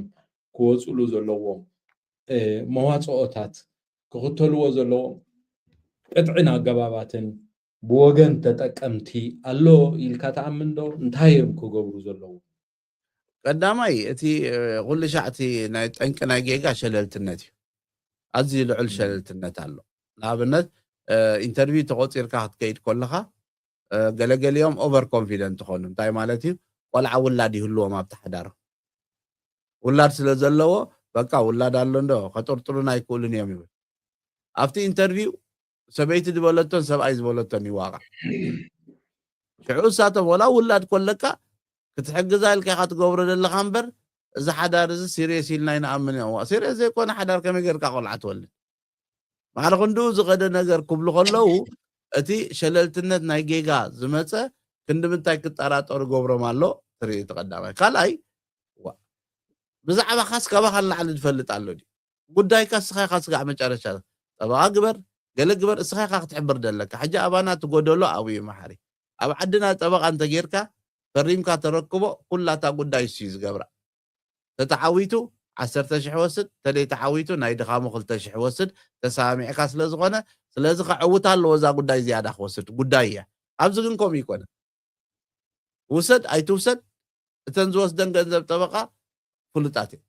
ክወፅሉ ዘለዎም መዋፅኦታት ክኽተልዎ ዘለዎም ቅጥዕን ኣገባባትን ብወገን ተጠቀምቲ ኣሎ ኢልካ ትኣምን ዶ? እንታይ እዮም ክገብሩ ዘለዎም? ቀዳማይ እቲ ኩሉ ሻዕ እቲ ናይ ጠንቂ ናይ ጌጋ ሸለልትነት እዩ። ኣዝዩ ልዑል ሸለልትነት ኣሎ። ንኣብነት ኢንተርቪው ተቆፂርካ ክትከይድ ከለካ ገለገሊኦም ኦቨር ኮንፊደንት ትኾኑ። እንታይ ማለት እዩ? ቆልዓ ውላድ ይህልዎም ኣብቲ ሓዳር። ውላድ ስለ ዘለዎ በቃ ውላድ ኣሎ እንዶ ከጥርጥሩን ኣይክእሉን እዮም ይብል። ኣብቲ ኢንተርቪው ሰበይቲ ዝበለቶን ሰብኣይ ዝበለቶን ይዋቃ። ሽዑ እሳቶም ወላ ውላድ ኮለካ ክትሕግዛ ኢልካ ኢኻ ትገብሮ ዘለኻ እምበር እዚ ሓዳር እዚ ሲሪየስ ኢልና ይንኣምን ኢና። ሲሪየስ ዘይኮነ ሓዳር ከመይ ጌርካ ቆልዓ ትወልድ? ማዕረ ክንድኡ ዝኸደ ነገር ክብሉ ከለዉ እቲ ሸለልትነት ናይ ጌጋ ዝመፀ ክንዲ ምንታይ ክጠራጠሩ ገብሮም ኣሎ ትርኢ እቲ ቀዳማይ። ካልኣይ ብዛዕባኻስ ካባኻ ንላዕሊ ዝፈልጥ ኣሎ ድዩ? ጉዳይካ እስኻ ኢኻ ስጋዕ መጨረሻ ጠበቓ ግበር ገለ ግበር እስኻ ኢኻ ክትሕብር ደለካ። ሕጂ ኣባና እቲ ጎደሎ ኣብኡ እዩ መሓሪ። ኣብ ዓድና ጠበቓ እንተጌርካ ፈሪምካ ተረክቦ ኩላታ ጉዳይ እሱ እዩ ዝገብራ። ተተዓዊቱ ዓሰርተ ሽሕ ወስድ፣ ተደይ ተዓዊቱ ናይ ድኻሙ ክልተ ሽሕ ወስድ። ተሰማሚዕካ ስለ ዝኾነ ስለዚ ከዕውታ ኣለዎ እዛ ጉዳይ ዝያዳ ክወስድ ጉዳይ እያ። ኣብዚ ግን ከምኡ ይኮነ። ውሰድ ኣይትውሰድ እተን ዝወስደን ገንዘብ ጠበቓ ፍሉጣት እየን።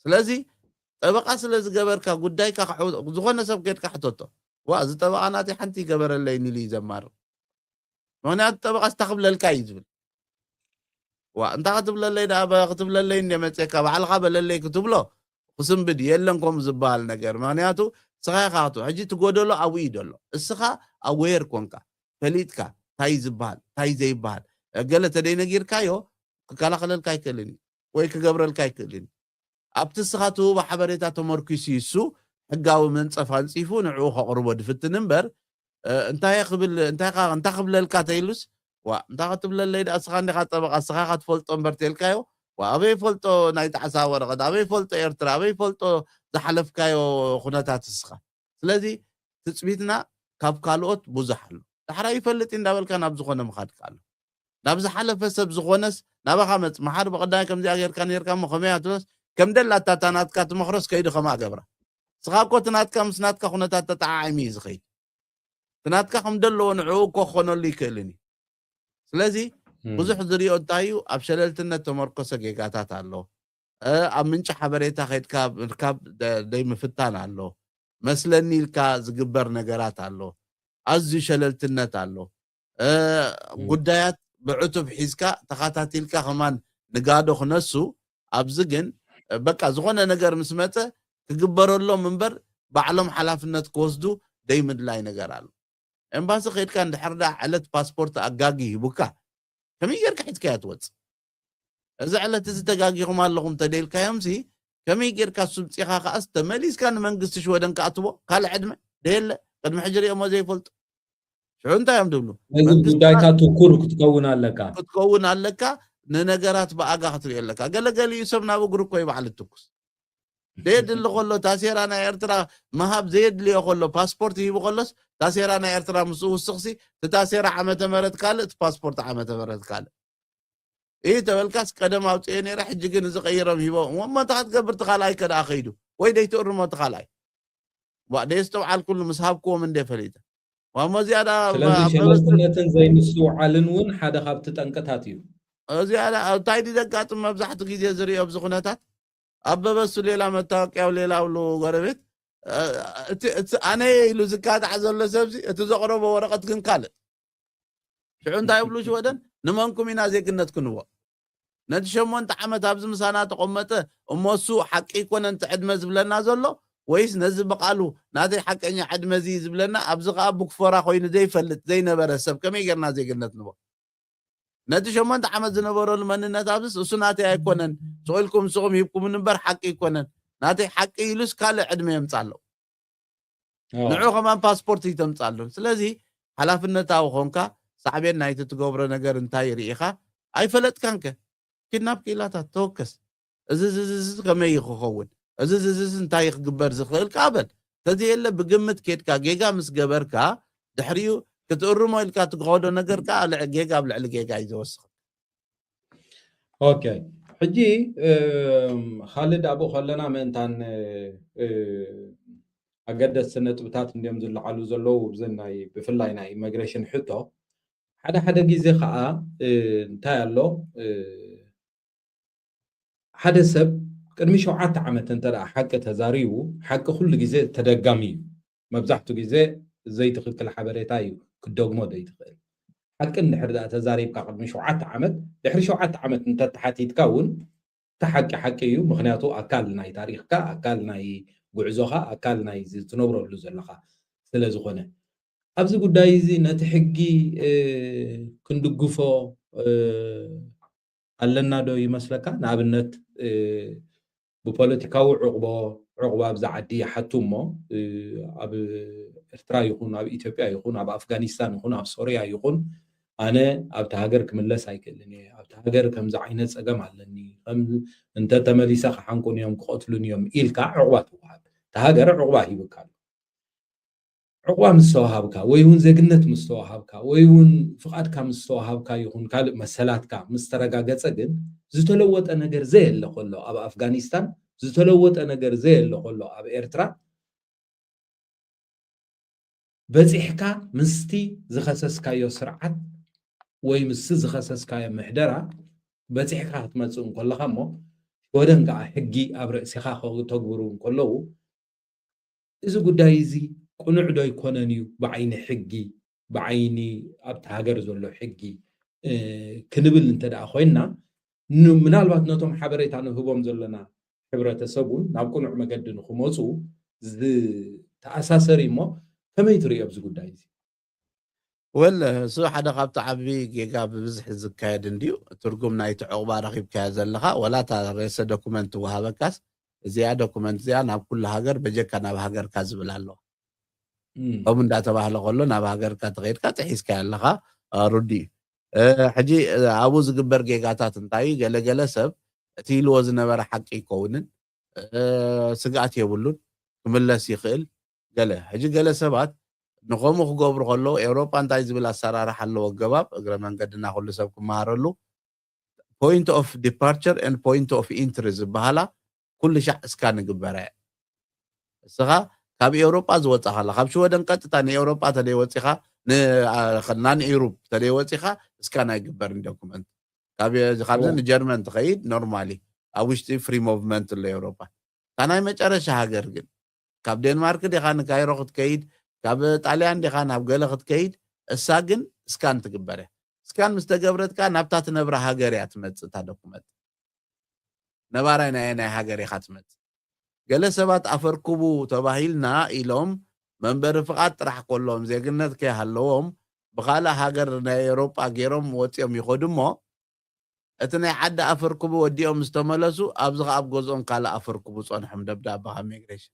ስለዚ ጠበቓ ስለ ዝገበርካ ጉዳይካ ዝኾነ ሰብ ከድካ ሕተቶ ዋ እዚ ጠበቓ ናተይ ሓንቲ ይገበረለይን ኢሉ እዩ ዘማርቕ። ምክንያቱ ጠበቓ ስታ ክብለልካ እዩ ዝብል። ዋ እንታ ክትብለለይ ደኣ ክትብለለይ እንደ መፅካ ባዕልካ በለለይ ክትብሎ ክስንብድ የለን ከምኡ ዝበሃል ነገር። ምክንያቱ እስኻ ኢኻ ክት ሕጂ ትጎደሎ ኣብኡ እዩ ደሎ። እስኻ ኣዌር ኮንካ ፈሊጥካ ታይ ዝበሃል ታይ ዘይበሃል ገለ ተደይነጊርካዮ ክከላኸለልካ ኣይክእልን እዩ ወይ ክገብረልካ ኣይክእልን እዩ። ኣብቲ እስኻ ትህቦ ሓበሬታ ተመርኪሱ እዩ እሱ ሕጋዊ መንፀፍ ኣንፂፉ ንዕኡ ከቕርቦ ድፍትን እምበር እንታይ ክብል እንታይ ክብለልካ ተይሉስ ዋ እንታይ ክትብለለይ ደኣ እስኻ እንዲኻ ጠበቓ እስኻ ኢኻ ትፈልጦ እምበር ተልካዮ ዋ ኣበይ ፈልጦ ናይ ጣዕሳ ወረቐት ኣበይ ፈልጦ ኤርትራ ኣበይ ፈልጦ ዝሓለፍካዮ ኩነታት እስኻ። ስለዚ ትፅቢትና ካብ ካልኦት ብዙሕ ኣሎ። ዳሕራይ ይፈልጥ እንዳበልካ ናብ ዝኾነ ምኻድ ኣሎ። ናብ ዝሓለፈ ሰብ ዝኾነስ ናባኻ መፅ መሓር ብቐዳይ ከምዚኣ ጌርካ ነርካ እሞ ከመይ ኣትሎስ ከም ደላታ እታ ናትካ ትመኽሮስ ከይዱ ከምኣ ገብራ። ስኻ እኮ ትናትካ ምስ ናትካ ኩነታት ተጠዓዓሚ እዩ ዝኸይድ። ትናትካ ከም ደለዎ ንዕኡ እኮ ክኾነሉ ይክእልን እዩ። ስለዚ ብዙሕ ዝሪኦ እንታይ እዩ ኣብ ሸለልትነት ተመርኮሰ ጌጋታት ኣሎ። ኣብ ምንጪ ሓበሬታ ከድካ ምርካብ ዘይምፍታን ኣሎ። መስለኒ ኢልካ ዝግበር ነገራት ኣሎ። ኣዝዩ ሸለልትነት ኣሎ። ጉዳያት ብዕቱብ ሒዝካ ተኸታቲልካ ከማን ንጋዶ ክነሱ ኣብዚ ግን በቃ ዝኾነ ነገር ምስ መፀ ክግበረሎም እምበር ባዕሎም ሓላፍነት ክወስዱ ደይምድላይ ነገር ኣሎ። ኤምባሲ ከድካ እንድሕር ደኣ ዕለት ፓስፖርት ኣጋጊ ሂቡካ ከመይ ጌርካ ሒዝካያ ትወፅእ? እዚ ዕለት እዚ ተጋጊኹም ኣለኹም ተደልካዮም ሲ ከመይ ጌርካ ሱምፂኻ ከኣስ ተመሊስካ ንመንግስቲ ሽወደን ከኣትዎ ካልእ ዕድመ ደየለ ቅድሚ ሕጂ ሪኦሞ ዘይፈልጡ ሽዑ እንታይ እዮም ድብሉ ነዚ መንግስቲ ጉዳይካ ትኩር ክትከውን ኣለካ ክትከውን ኣለካ ንነገራት ብኣጋ ክትሪኦ ኣለካ ገለገሊኡ ሰብ ናብ እግሩ እኮ ይባዕል ትኩስ ዘየድሊ ከሎ ታሴራ ናይ ኤርትራ ምሃብ ዘየድልዮ ከሎ ፓስፖርት ሂቡ ከሎስ ታሴራ ናይ ኤርትራ ምስኡ ውስኽሲ እቲ ታሴራ ዓመተ ምህረት ካልእ እቲ ፓስፖርት ዓመተ ምህረት ካልእ ይህ ተበልካስ ቀደም ኣውፅኤ ነይረ ሕጂ ግን እዚ ቀይሮም ሂቦ እሞ እንታይ ክትገብር እቲ ካልኣይ ከደኣ ከይዱ ወይ ደይትእርሞ እቲ ካልኣይ ዋ ደየስተውዓልኩሉ ምስ ሃብክዎም እንደ ፈሊጠ ዋ እሞ እዚኣ ደኣ ስለዚ ሸለልትነትን ዘይምስትውዓልን እውን ሓደ ካብቲ ጠንቅታት እዩ እዚኣ ደኣ እንታይ ድዩ ዘጋጥም መብዛሕትኡ ግዜ ዝሪኦ ኣብዚ ኩነታት ኣበበ እሱ ሌላ መታወቂያው ሌላ ብሉ ጎረቤት እቲ ኣነ ኢሉ ዝካታዕ ዘሎ ሰብዚ እቲ ዘቕረቦ ወረቐት ግን ካልእ ሽዑ እንታይ ይብሉ ሽወደን ንመንኩም ኢና ዜግነት ክንቦ ነቲ ሸሞንተ ዓመት ኣብዚ ምሳና ተቐመጠ እሞ እሱ ሓቂ ይኮነ ነቲ ዕድመ ዝብለና ዘሎ ወይስ ነዚ ብቓሉ ናተይ ሓቀኛ ዕድመ እዚ ዝብለና ኣብዚ ከዓ ብክፎራ ኮይኑ ዘይፈልጥ ዘይነበረ ሰብ ከመይ ጌርና ዜግነት ንቦ ነቲ ሸሞንተ ዓመት ዝነበረሉ መንነት ኣብዝስ እሱ ናተይ ኣይኮነን፣ ስቕ ኢልኩም ንስኹም ሂብኩም እምበር ሓቂ ኣይኮነን፣ ናተይ ሓቂ ኢሉስ ካልእ ዕድመ የምጻ ኣሎ። ንዑ ከማን ፓስፖርት ይተምጻሉ። ስለዚ ሓላፍነታዊ ኾንካ ሳዕቤን ናይቲ ትገብሮ ነገር እንታይ ርኢኻ ኣይፈለጥካንከ? ኪድናፕ ክኢላታት ተወከስ። እዚ እዚ እዚ እዚ ከመይ እዩ ክኸውን? እዚ እዚ እዚ እዚ እንታይ ክግበር ዝኽእል ከኣ በል። ተዘየለ ብግምት ኬድካ ጌጋ ምስ ገበርካ ድሕሪኡ ክትእርሞ ኢልካ ትኸዶ ነገር ከኣ ልዕ-፣ ጌጋ ኣብ ልዕሊ ጌጋ እዩ ዝወስኽ። ኦኬ፣ ሕጂ እም፣ ካልድ ኣብኡ ከለና ምእንታን እ፣ ኣገደስቲ ነጥብታት እንዲዮም ዝለዓሉ ዘለዉ፣ ብዚ ናይ ብፍላይ ናይ ኢሚግሬሽን ሕቶ። ሓደ ሓደ ግዜ ከዓ እ፣ እንታይ ኣሎ እ፣ ሓደ ሰብ ቅድሚ ሸውዓተ ዓመት እንተ ደኣ ሓቂ ተዛሪቡ፣ ሓቂ ኩሉ ግዜ ተደጋሚ እዩ። መብዛሕቱ ግዜ ዘይትኽክል ሓበሬታ እዩ ክደግሞ ዘይትኽእል። ሓቂ እንድሕር ደኣ ተዛሪብካ ቅድሚ ሸውዓተ ዓመት፣ ድሕሪ ሸውዓተ ዓመት እንተተሓቲትካ እውን እቲ ሓቂ ሓቂ እዩ። ምክንያቱ ኣካል ናይ ታሪኽካ፣ ኣካል ናይ ጉዕዞኻ፣ ኣካል ናይ እዚ ትነብረሉ ዘለኻ ስለ ዝኾነ፣ ኣብዚ ጉዳይ እዚ ነቲ ሕጊ እ፣ ክንድግፎ እ፣ ኣለና ዶ ይመስለካ? ንኣብነት እ፣ ብፖለቲካዊ ዕቕቦ ዕቕባ ኣብዚ ዓዲ ይሓቱ እሞ እ፣ ኣብ ኤርትራ ይኹን ኣብ ኢትዮጵያ ይኹን ኣብ ኣፍጋኒስታን ይኹን ኣብ ሶርያ ይኹን ኣነ ኣብቲ ሃገር ክምለስ ኣይክእልን እየ፣ ኣብቲ ሃገር ከምዚ ዓይነት ፀገም ኣለኒ፣ ከም እንተተመሊሰ ክሓንቁን እዮም ክቐትሉን እዮም ኢልካ ዕቕባ ትወሃብ። እቲ ሃገር ዕቕባ ሂብካ ኣሎ። ዕቕባ ምስ ተዋሃብካ ወይ እውን ዜግነት ምስ ተዋሃብካ ወይ እውን ፍቓድካ ምስ ተዋሃብካ ይኹን ካልእ መሰላትካ ምስ ተረጋገጸ ግን ዝተለወጠ ነገር ዘየለ ከሎ ኣብ ኣፍጋኒስታን ዝተለወጠ ነገር ዘየለ ከሎ ኣብ ኤርትራ በጺሕካ ምስቲ ዝኸሰስካዮ ስርዓት ወይ ምስቲ ዝኸሰስካዮ ምሕደራ በጺሕካ ክትመጽእ እንከለኻ እሞ ሽወደን ከኣ ሕጊ ኣብ ርእሲኻ ከተግብሩ እንከለዉ እዚ ጉዳይ እዚ ቅኑዕ ዶ ኣይኮነን እዩ ብዓይኒ ሕጊ ብዓይኒ ኣብቲ ሃገር ዘሎ ሕጊ እ፣ ክንብል እንተ ደኣ ኮይንና ን- ምናልባት ነቶም ሓበሬታ ንህቦም ዘለና ሕብረተሰብ እውን ናብ ቅኑዕ መገዲ ንክመፁ ዝተኣሳሰር እሞ ከመይ ትርእዮ ኣብዚ ጉዳይ እዚ? ወል እሱ ሓደ ካብቲ ዓቢ ጌጋ ብብዝሒ ዝካየድ እንድዩ። ትርጉም ናይቲ ዕቑባ ረኺብካዮ ዘለኻ ወላ እታ ሬሰ ዶኩመንት ትወሃበካስ እዚኣ ዶኩመንት እዚኣ ናብ ኩሉ ሃገር በጀካ ናብ ሃገርካ ዝብል ኣለዋ። እም፣ ከምኡ እንዳተባህለ ከሎ ናብ ሃገርካ ተኸይድካ ጥሒስካዮ ኣለኻ። እ፣ ርዱእ እዩ። እ፣ ሕጂ እ፣ ኣብኡ ዝግበር ጌጋታት እንታይ እዩ? ገለገለ ሰብ እቲ ኢልዎ ዝነበረ ሓቂ ይከውንን እ፣ ስግኣት የብሉን፣ ክምለስ ይኽእል። ገለ ሕጂ ገለ ሰባት ንኸምኡ ክገብሩ ከለዉ ኤውሮጳ እንታይ ዝብል ኣሰራርሓ ኣለዎ ኣገባብ እግረ መንገድና ኩሉ ሰብ ክመሃረሉ point of departure and point of entry ዝበሃላ ኩሉ ሻዕ እስካን ይግበራ እየን። እስኻ ካብ ኤውሮጳ ዝወጻኻ ኣላ ካብ ሽወደን ቀጥታ ንኤውሮጳ ተደይ ወጺኻ ን- አ- ናን ኤውሮፕ ተደይ ወጺኻ እስካን ኣይግበርን ዶኩመንት ካብ ካብዚ እዎ። ንጀርመን ትኸይድ ኖርማሊ ኣብ ውሽጢ ፍሪ ሞቭመንት ኣሎ ኤውሮጳ እታ ናይ መጨረሻ ሃገር ግን ካብ ዴንማርክ ዲኻ ንካይሮ ክትከይድ ካብ ጣልያን ዲኻ ናብ ገለ ክትከይድ እሳ ግን እስካን ትግበር እያ እስካን ምስ ተገብረትካ ናብታ ትነብራ ሃገር እያ ትመጽእ እታ ዶኩመንት ነባራይ ናይ ናይ ሃገር ኢኻ ትመጽእ ገለ ሰባት ኣፈርክቡ ተባሂልና ኢሎም መንበሪ ፍቓድ ጥራሕ ከሎም ዜግነት ከይሃለዎም ብኻልእ ሃገር ናይ ኤውሮጳ ገይሮም ወፂኦም ይኸዱ እሞ እቲ ናይ ዓዲ ኣፈርክቡ ወዲኦም ምስ ተመለሱ ኣብዚ ኸዓ ኣብ ገዝኦም ካልእ ኣፈርክቡ ፀንሖም ደብዳበ ካብ ሚግሬሽን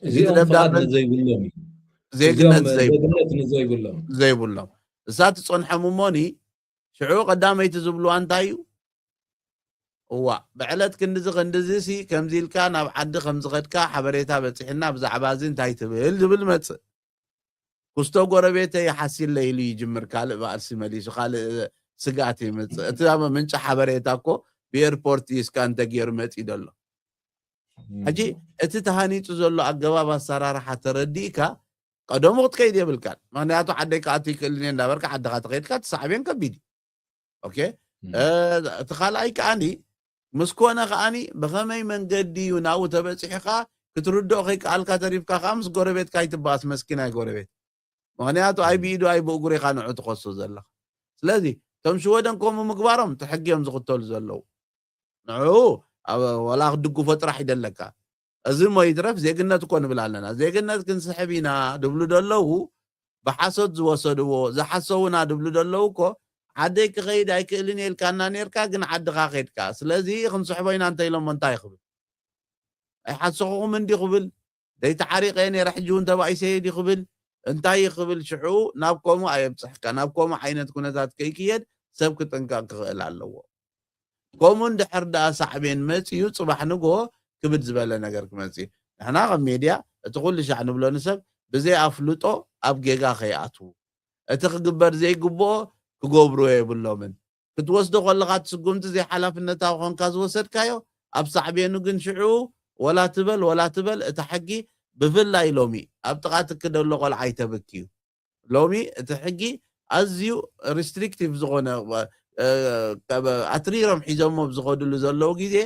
እቲ እዚኦም ፍቓድ ደብዳበ ንዘይብሎም እዩ። ዜግነት እዚኦም ዘይብሎም ዜግነት ንዘይብሎም ዘይብሎም እሳ ትፀንሖም እሞኒ ሽዑ ቀዳመይቲ ዝብልዋ እንታይ እዩ እዋ ብዕለት ክንድዚ ክንድዚ ሲ ከምዚ ኢልካ ናብ ዓዲ ከምዝኸድካ ሓበሬታ በፂሕና ብዛዕባ እዚ እንታይ ትብል ዝብል መፅእ ኩስቶ ጎረቤተይ ሓሲለ ኢሉ ይጅምር ካልእ በኣልሲ መሊሱ ካልእ ስግኣት ይመፅእ እቲ ኣብ ምንጪ ሓበሬታ እኮ ብኤርፖርት እዩ እስካ እንተገይሩ መፂእ ዘሎ ሕጂ እቲ ተሃኒፁ ዘሎ ኣገባብ ኣሰራርሓ ተረዲእካ ቀደሙ ክትከይድ የብልካን ምክንያቱ ዓደይ ክኣቱ ይክእልን እየ እንዳበርካ ዓድካ ተኸይድካ ትሳዕቤን ከቢድ እዩ ኦኬ እቲ ካልኣይ ከዓኒ ምስ ኮነ ከዓኒ ብኸመይ መንገዲ እዩ ናብኡ ተበፂሑ ከዓ ክትርድኦ ከይከኣልካ ተሪፍካ ከዓ ምስ ጎረቤትካ ይትበኣስ መስኪናይ ጎረቤት ምክንያቱ ኣይ ብኢዱ ኣይ ብእግሩ ኢካ ንዑ ትኸሶ ዘለካ ስለዚ እቶም ሽወደን ከምኡ ምግባሮም እቲ ሕጊ እዮም ዝኽተሉ ዘለዉ ንዑ ወላ ክድግፎ ጥራሕ ይደለካ እዚ ሞ ይትረፍ ዜግነት እኮ ንብል ኣለና ዜግነት ክንስሕብ ኢና ድብሉ ደለዉ ብሓሶት ዝወሰድዎ ዝሓሰውና ድብሉ ደለዉ እኮ ዓደይ ክኸይድ ኣይክእልን እየ ኢልካና ነርካ፣ ግን ዓድኻ ከድካ። ስለዚ ክንስሕቦ ኢና እንተ ኢሎሞ እንታይ ክብል? ኣይሓሰኹኹምን ድዩ ክብል? ዘይተዓሪቐ እየ ነይረ፣ ሕጂ እውን ተባኢሰ እየ ድዩ ክብል? እንታይ እዩ ክብል? ሽዑ ናብ ከምኡ ኣየብፅሕካ። ናብ ከምኡ ዓይነት ኩነታት ከይክየድ ሰብ ክጥንቀቕ ክኽእል ኣለዎ። ከምኡ እንድሕር ደኣ ሳዕቤን መፅዩ፣ ፅባሕ ንግሆ ክብድ ዝበለ ነገር ክመፅእ እዩ። ንሕና ከም ሜድያ እቲ ኩሉ ሻዕ ንብሎ ንሰብ ብዘይ ኣፍልጦ ኣብ ጌጋ ከይኣትዉ፣ እቲ ክግበር ዘይግብኦ ክገብርዎ የብሎምን። ክትወስዶ ከለኻ እቲ ስጉምቲ ዘይሓላፍነታዊ ኮንካ ዝወሰድካዮ፣ ኣብ ሳዕቤኑ ግን ሽዑ ወላ ትበል ወላ ትበል እታ ሕጊ፣ ብፍላይ ሎሚ ኣብ ጥቓ ትኪ ዘሎ ቆልዓ ኣይተብክዩ። ሎሚ እቲ ሕጊ ኣዝዩ ሪስትሪክቲቭ ዝኾነ፣ እ፣ ከበ-፣ ኣትሪሮም ሒዞሞ ኣብ ዝኸድሉ ዘለዉ ግዜ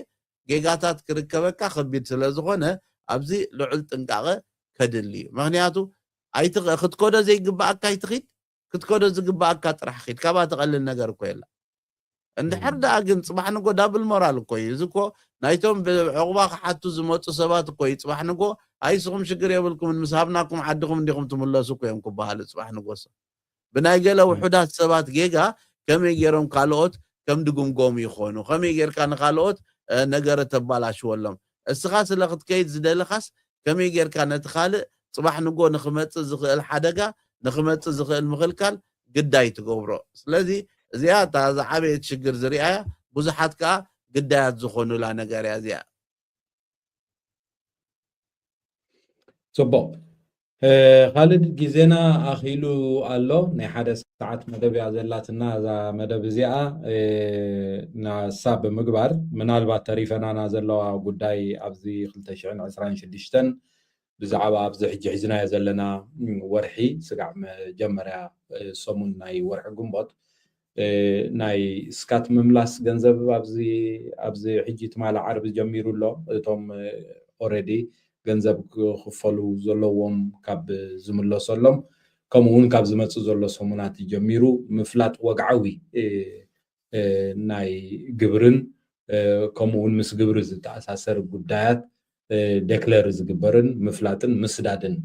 ጌጋታት ክርከበካ ከቢድ ስለ ዝኾነ ኣብዚ ልዑል ጥንቃቐ ከድሊ እዩ። ምኽንያቱ ኣይትኸ-፣ ክትከዶ ዘይግብኣካ ኣይትኺድ፣ ክትከዶ ዝግብኣካ ጥራሕ ኺድ። ካብኣ ትቐልል ነገር እኮ የላ። እንድሕር ደኣ ግን ጽባሕ ንጎ ዳብል ሞራል እኮ እዩ። እዚ እኮ ናይቶም ብዕቑባ ክሓቱ ዝመጹ ሰባት እኮ እዩ። ጽባሕ ንጎ ኣይ ንስኹም ሽግር የብልኩምን፣ ምስ ሃብናኩም ዓድኹም እንዲኹም ትምለሱ እኮ እዮም ክበሃሉ ጽባሕ ንጎ ሰብ። ብናይ ገለ ውሑዳት ሰባት ጌጋ ከመይ ገይሮም ካልኦት ከም ድግምጎም ይኾኑ? ከመይ ጌርካ ንኻልኦት፣ እ፣ ነገር ተባላሽወሎም? እስኻ ስለ ክትከይድ ዝደለኻስ ከመይ ጌርካ ነቲ ካልእ ጽባሕ ንጎ ንኽመጽእ ዝኽእል ሓደጋ፣ ንኽመጽእ ዝኽእል ምኽልካል ግዳይ ትገብሮ? ስለዚ እዚኣ እታ ዝዓበየት ሽግር ዝሪኣያ፣ ብዙሓት ከኣ ግዳያት ዝኾኑላ ነገር እያ እዚኣ። ጽቡቕ። እ፣ ካልድ፣ ግዜና ኣኺሉ ኣሎ። ናይ ሓደ ሰዓት መደብ እያ ዘላትና እዛ መደብ እዚኣ። እ፣ ናሳ ብምግባር ምናልባት ተሪፈናና ዘለዋ ጉዳይ ኣብዚ ክልተ ሽሕን ዕስራን ሽዱሽተን ብዛዕባ ኣብዚ ሕጂ ሒዝናዮ ዘለና፣ ም፣ ወርሒ ስጋዕ መጀመርያ፣ እ፣ ሰሙን ናይ ወርሒ ግንቦት፣ እ፣ ናይ ስካት ምምላስ ገንዘብ ኣብዚ፣ ኣብዚ ሕጂ ትማሊ ዓርቢ ጀሚሩ ኣሎ። እቶም፣ እ፣ ኦረዲ ገንዘብ ክኽፈሉ ዘለዎም ካብ ዝምለሰሎም፣ ከምኡ እውን ካብ ዝመጽእ ዘሎ ሰሙናት ጀሚሩ ምፍላጥ ወግዓዊ፣ እ፣ እ፣ ናይ ግብርን፣ እ፣ ከምኡ እውን ምስ ግብሪ ዝተኣሳሰር ጉዳያት፣ እ፣ ዴክለር ዝግበርን ምፍላጥን ምስዳድን፣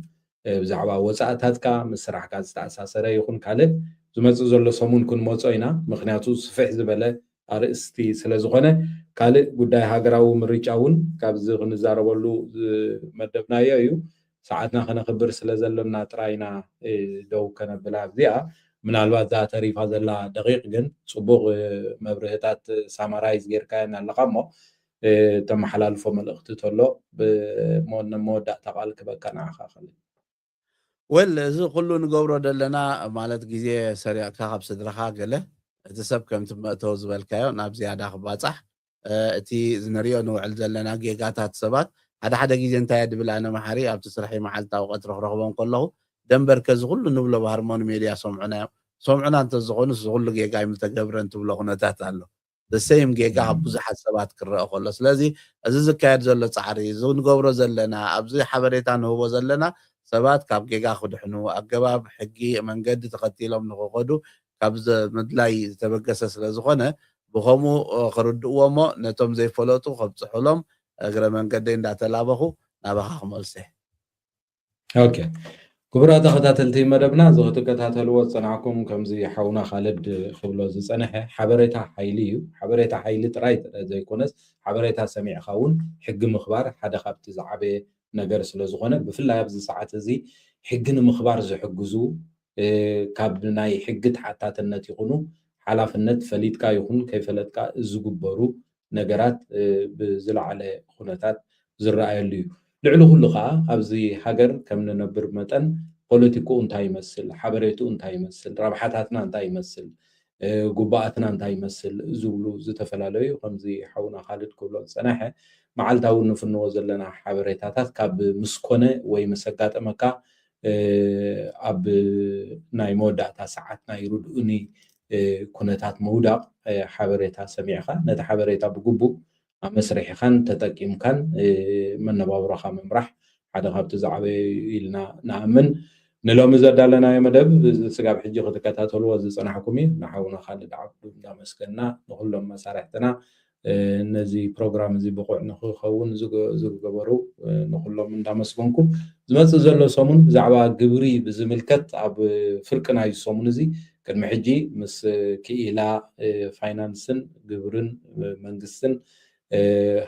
እ፣ ብዛዕባ ወጻእታትካ ምስ ስራሕካ ዝተኣሳሰረ ይኹን ካልእ ዝመጽእ ዘሎ ሰሙን ክንመጾ ኢና። ምኽንያቱ ስፍሕ ዝበለ ኣርእስቲ ስለ ዝኾነ፣ ካልእ ጉዳይ ሃገራዊ ምርጫ እውን ካብዚ ክንዛረበሉ ዝመደብናዮ እዩ። ሰዓትና ከነኽብር ስለ ዘሎና ጥራይ ኢና፣ እ፣ ደው ከነብላ ኣብዚኣ። ምናልባት እዛ ተሪፋ ዘላ ደቂቕ ግን ጽቡቕ፣ እ፣ መብርህታት ሳማራይዝ ጌርካየን ኣለኻ እሞ፣ እ፣ ተመሓላልፎ መልእኽቲ ተሎ ብ-፣ ሞ-፣ መወዳእታ ቃል ክበካ ንዓኻ ከብል። ወል፣ እዚ ኩሉ ንገብሮ ዘለና ማለት ግዜ ሰሪቕካ ካብ ስድራኻ ገለ እቲ ሰብ ከምቲ መእተዊ ዝበልካዮ ናብ ዝያዳ ክባጻሕ፣ እ፣ እቲ ንሪኦ ንውዕል ዘለና ጌጋታት ሰባት ሓደ ሓደ ግዜ እንታይ እየ ድብል ኣነ መሓሪ ኣብቲ ስርሐይ መዓልታዊ ቀትሪ ክረኽቦም ከለኹ ደንበርከ እዚ ኩሉ ንብሎ ብሃርሞኒ ሜድያ ሰምዑና እዮም። ሰምዑና እንተዝኾኑ እዚ ኩሉ ጌጋ ኣይምተገብረን ትብሎ ኩነታት ኣሎ። The same ጌጋ ኣብ ብዙሓት ሰባት ክረአ ከሎ። ስለዚ እዚ ዝካየድ ዘሎ ጻዕሪ፣ እዚ ንገብሮ ዘለና፣ ኣብዚ ሓበሬታ ንህቦ ዘለና ሰባት ካብ ጌጋ ክድሕኑ፣ ኣገባብ ሕጊ መንገዲ ተኸቲሎም ንኽኸዱ ካብ ዘ-፣ ምድላይ ዝተበገሰ ስለ ዝኾነ፣ ብኸምኡ፣ እ፣ ክርድእዎ እሞ ነቶም ዘይፈለጡ ከብጽሑሎም እግረ መንገደይ እንዳተላበኹ ናባኻ ክመልሰ። ኦኬ። ክቡራት ተኸታተልቲ መደብና፣ እዚ ክትከታተልዎ ዝጸናሕኩም ከምዚ ሓውና ካልድ ክብሎ ዝጸንሐ፣ ሓበሬታ ሓይሊ እዩ። ሓበሬታ ሓይሊ ጥራይ ዘይኮነስ፣ ሓበሬታ ሰሚዕኻ እውን ሕጊ ምኽባር ሓደ ካብቲ ዝዓበየ ነገር ስለ ዝኾነ፣ ብፍላይ ኣብዚ ሰዓት እዚ ሕጊ ንምኽባር ዝሕግዙ፣ እ፣ ካብ ናይ ሕጊ ተሓታትነት ይኹኑ ሓላፍነት ፈሊጥካ ይኹን ከይፈለጥካ ዝግበሩ ነገራት፣ እ፣ ብዝለዓለ ኩነታት ዝረኣየሉ እዩ። ልዕሊ ኩሉ ከዓ ኣብዚ ሃገር ከም ንነብር መጠን ፖለቲክኡ እንታይ ይመስል፣ ሓበሬትኡ እንታይ ይመስል፣ ረብሓታትና እንታይ ይመስል፣ እ፣ ጉባኣትና እንታይ ይመስል ዝብሉ ዝተፈላለዩ ከምዚ ሓውና ካልድ ክብሎ ዝጸነሐ መዓልታዊ ንፍንዎ ዘለና ሓበሬታታት ካብ ምስ ኮነ ወይ ምስ ኣጋጠመካ፣ እ፣ ኣብ ናይ መወዳእታ ሰዓት ናይ ርድኡኒ፣ እ፣ ኩነታት ምውዳቕ፣ እ፣ ሓበሬታ ሰሚዕኻ ነቲ ሓበሬታ ብግቡእ ኣመስሪሕኻን ተጠቂምካን፣ እ፣ መነባብሮኻ ምምራሕ ሓደ ካብቲ ዝዓበየ እዩ ኢልና ንኣምን። ንሎሚ ዘዳለናዮ መደብ ስጋብ ሕጂ ክትከታተልዎ ዝጸናሕኩም እዩ። ንሓውና ካልድ ዓብዱ እንዳመስገንና፣ ንኹሎም መሳርሕትና፣ እ፣ ነዚ ፕሮግራም እዚ ብቑዕ ንኽኸውን ዝገ-፣ ዝገበሩ፣ እ፣ ንኹሎም እንዳመስገንኩ፣ ዝመጽእ ዘሎ ሰሙን ብዛዕባ ግብሪ ብዝምልከት ኣብ ፍርቂ ናይዚ ሰሙን እዚ ቅድሚ ሕጂ ምስ ክኢላ ፋይናንስን ግብርን መንግስትን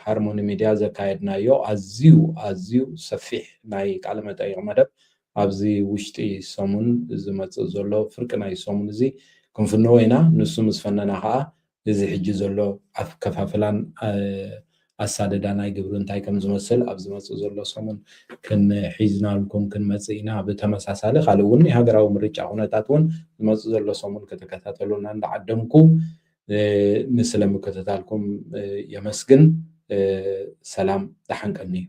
ሃርሞኒ ሚድያ ዘካየድናዮ ኣዝዩ ኣዝዩ ሰፊሕ ናይ ቃለ መጠይቕ መደብ ኣብዚ ውሽጢ ሰሙን ዝመፅእ ዘሎ ፍርቂ ናይ ሰሙን እዚ ክንፍንዎ ኢና። ንሱ ምስ ፈነና ከዓ እዚ ሕጂ ዘሎ ኣከፋፍላን ኣሳደዳ ናይ ግብሪ እንታይ ከም ዝመስል ኣብ ዝመፅእ ዘሎ ሰሙን ክንሒዝናልኩም ክንመፅእ ኢና። ብተመሳሳሊ ካልእ እውን ናይ ሃገራዊ ምርጫ ኩነታት እውን ዝመፅእ ዘሎ ሰሙን ክትከታተሉና እንዳዓደምኩ ንስለ ምክትታልኩም የመስግን። ሰላም ደሓን ቀንዩ።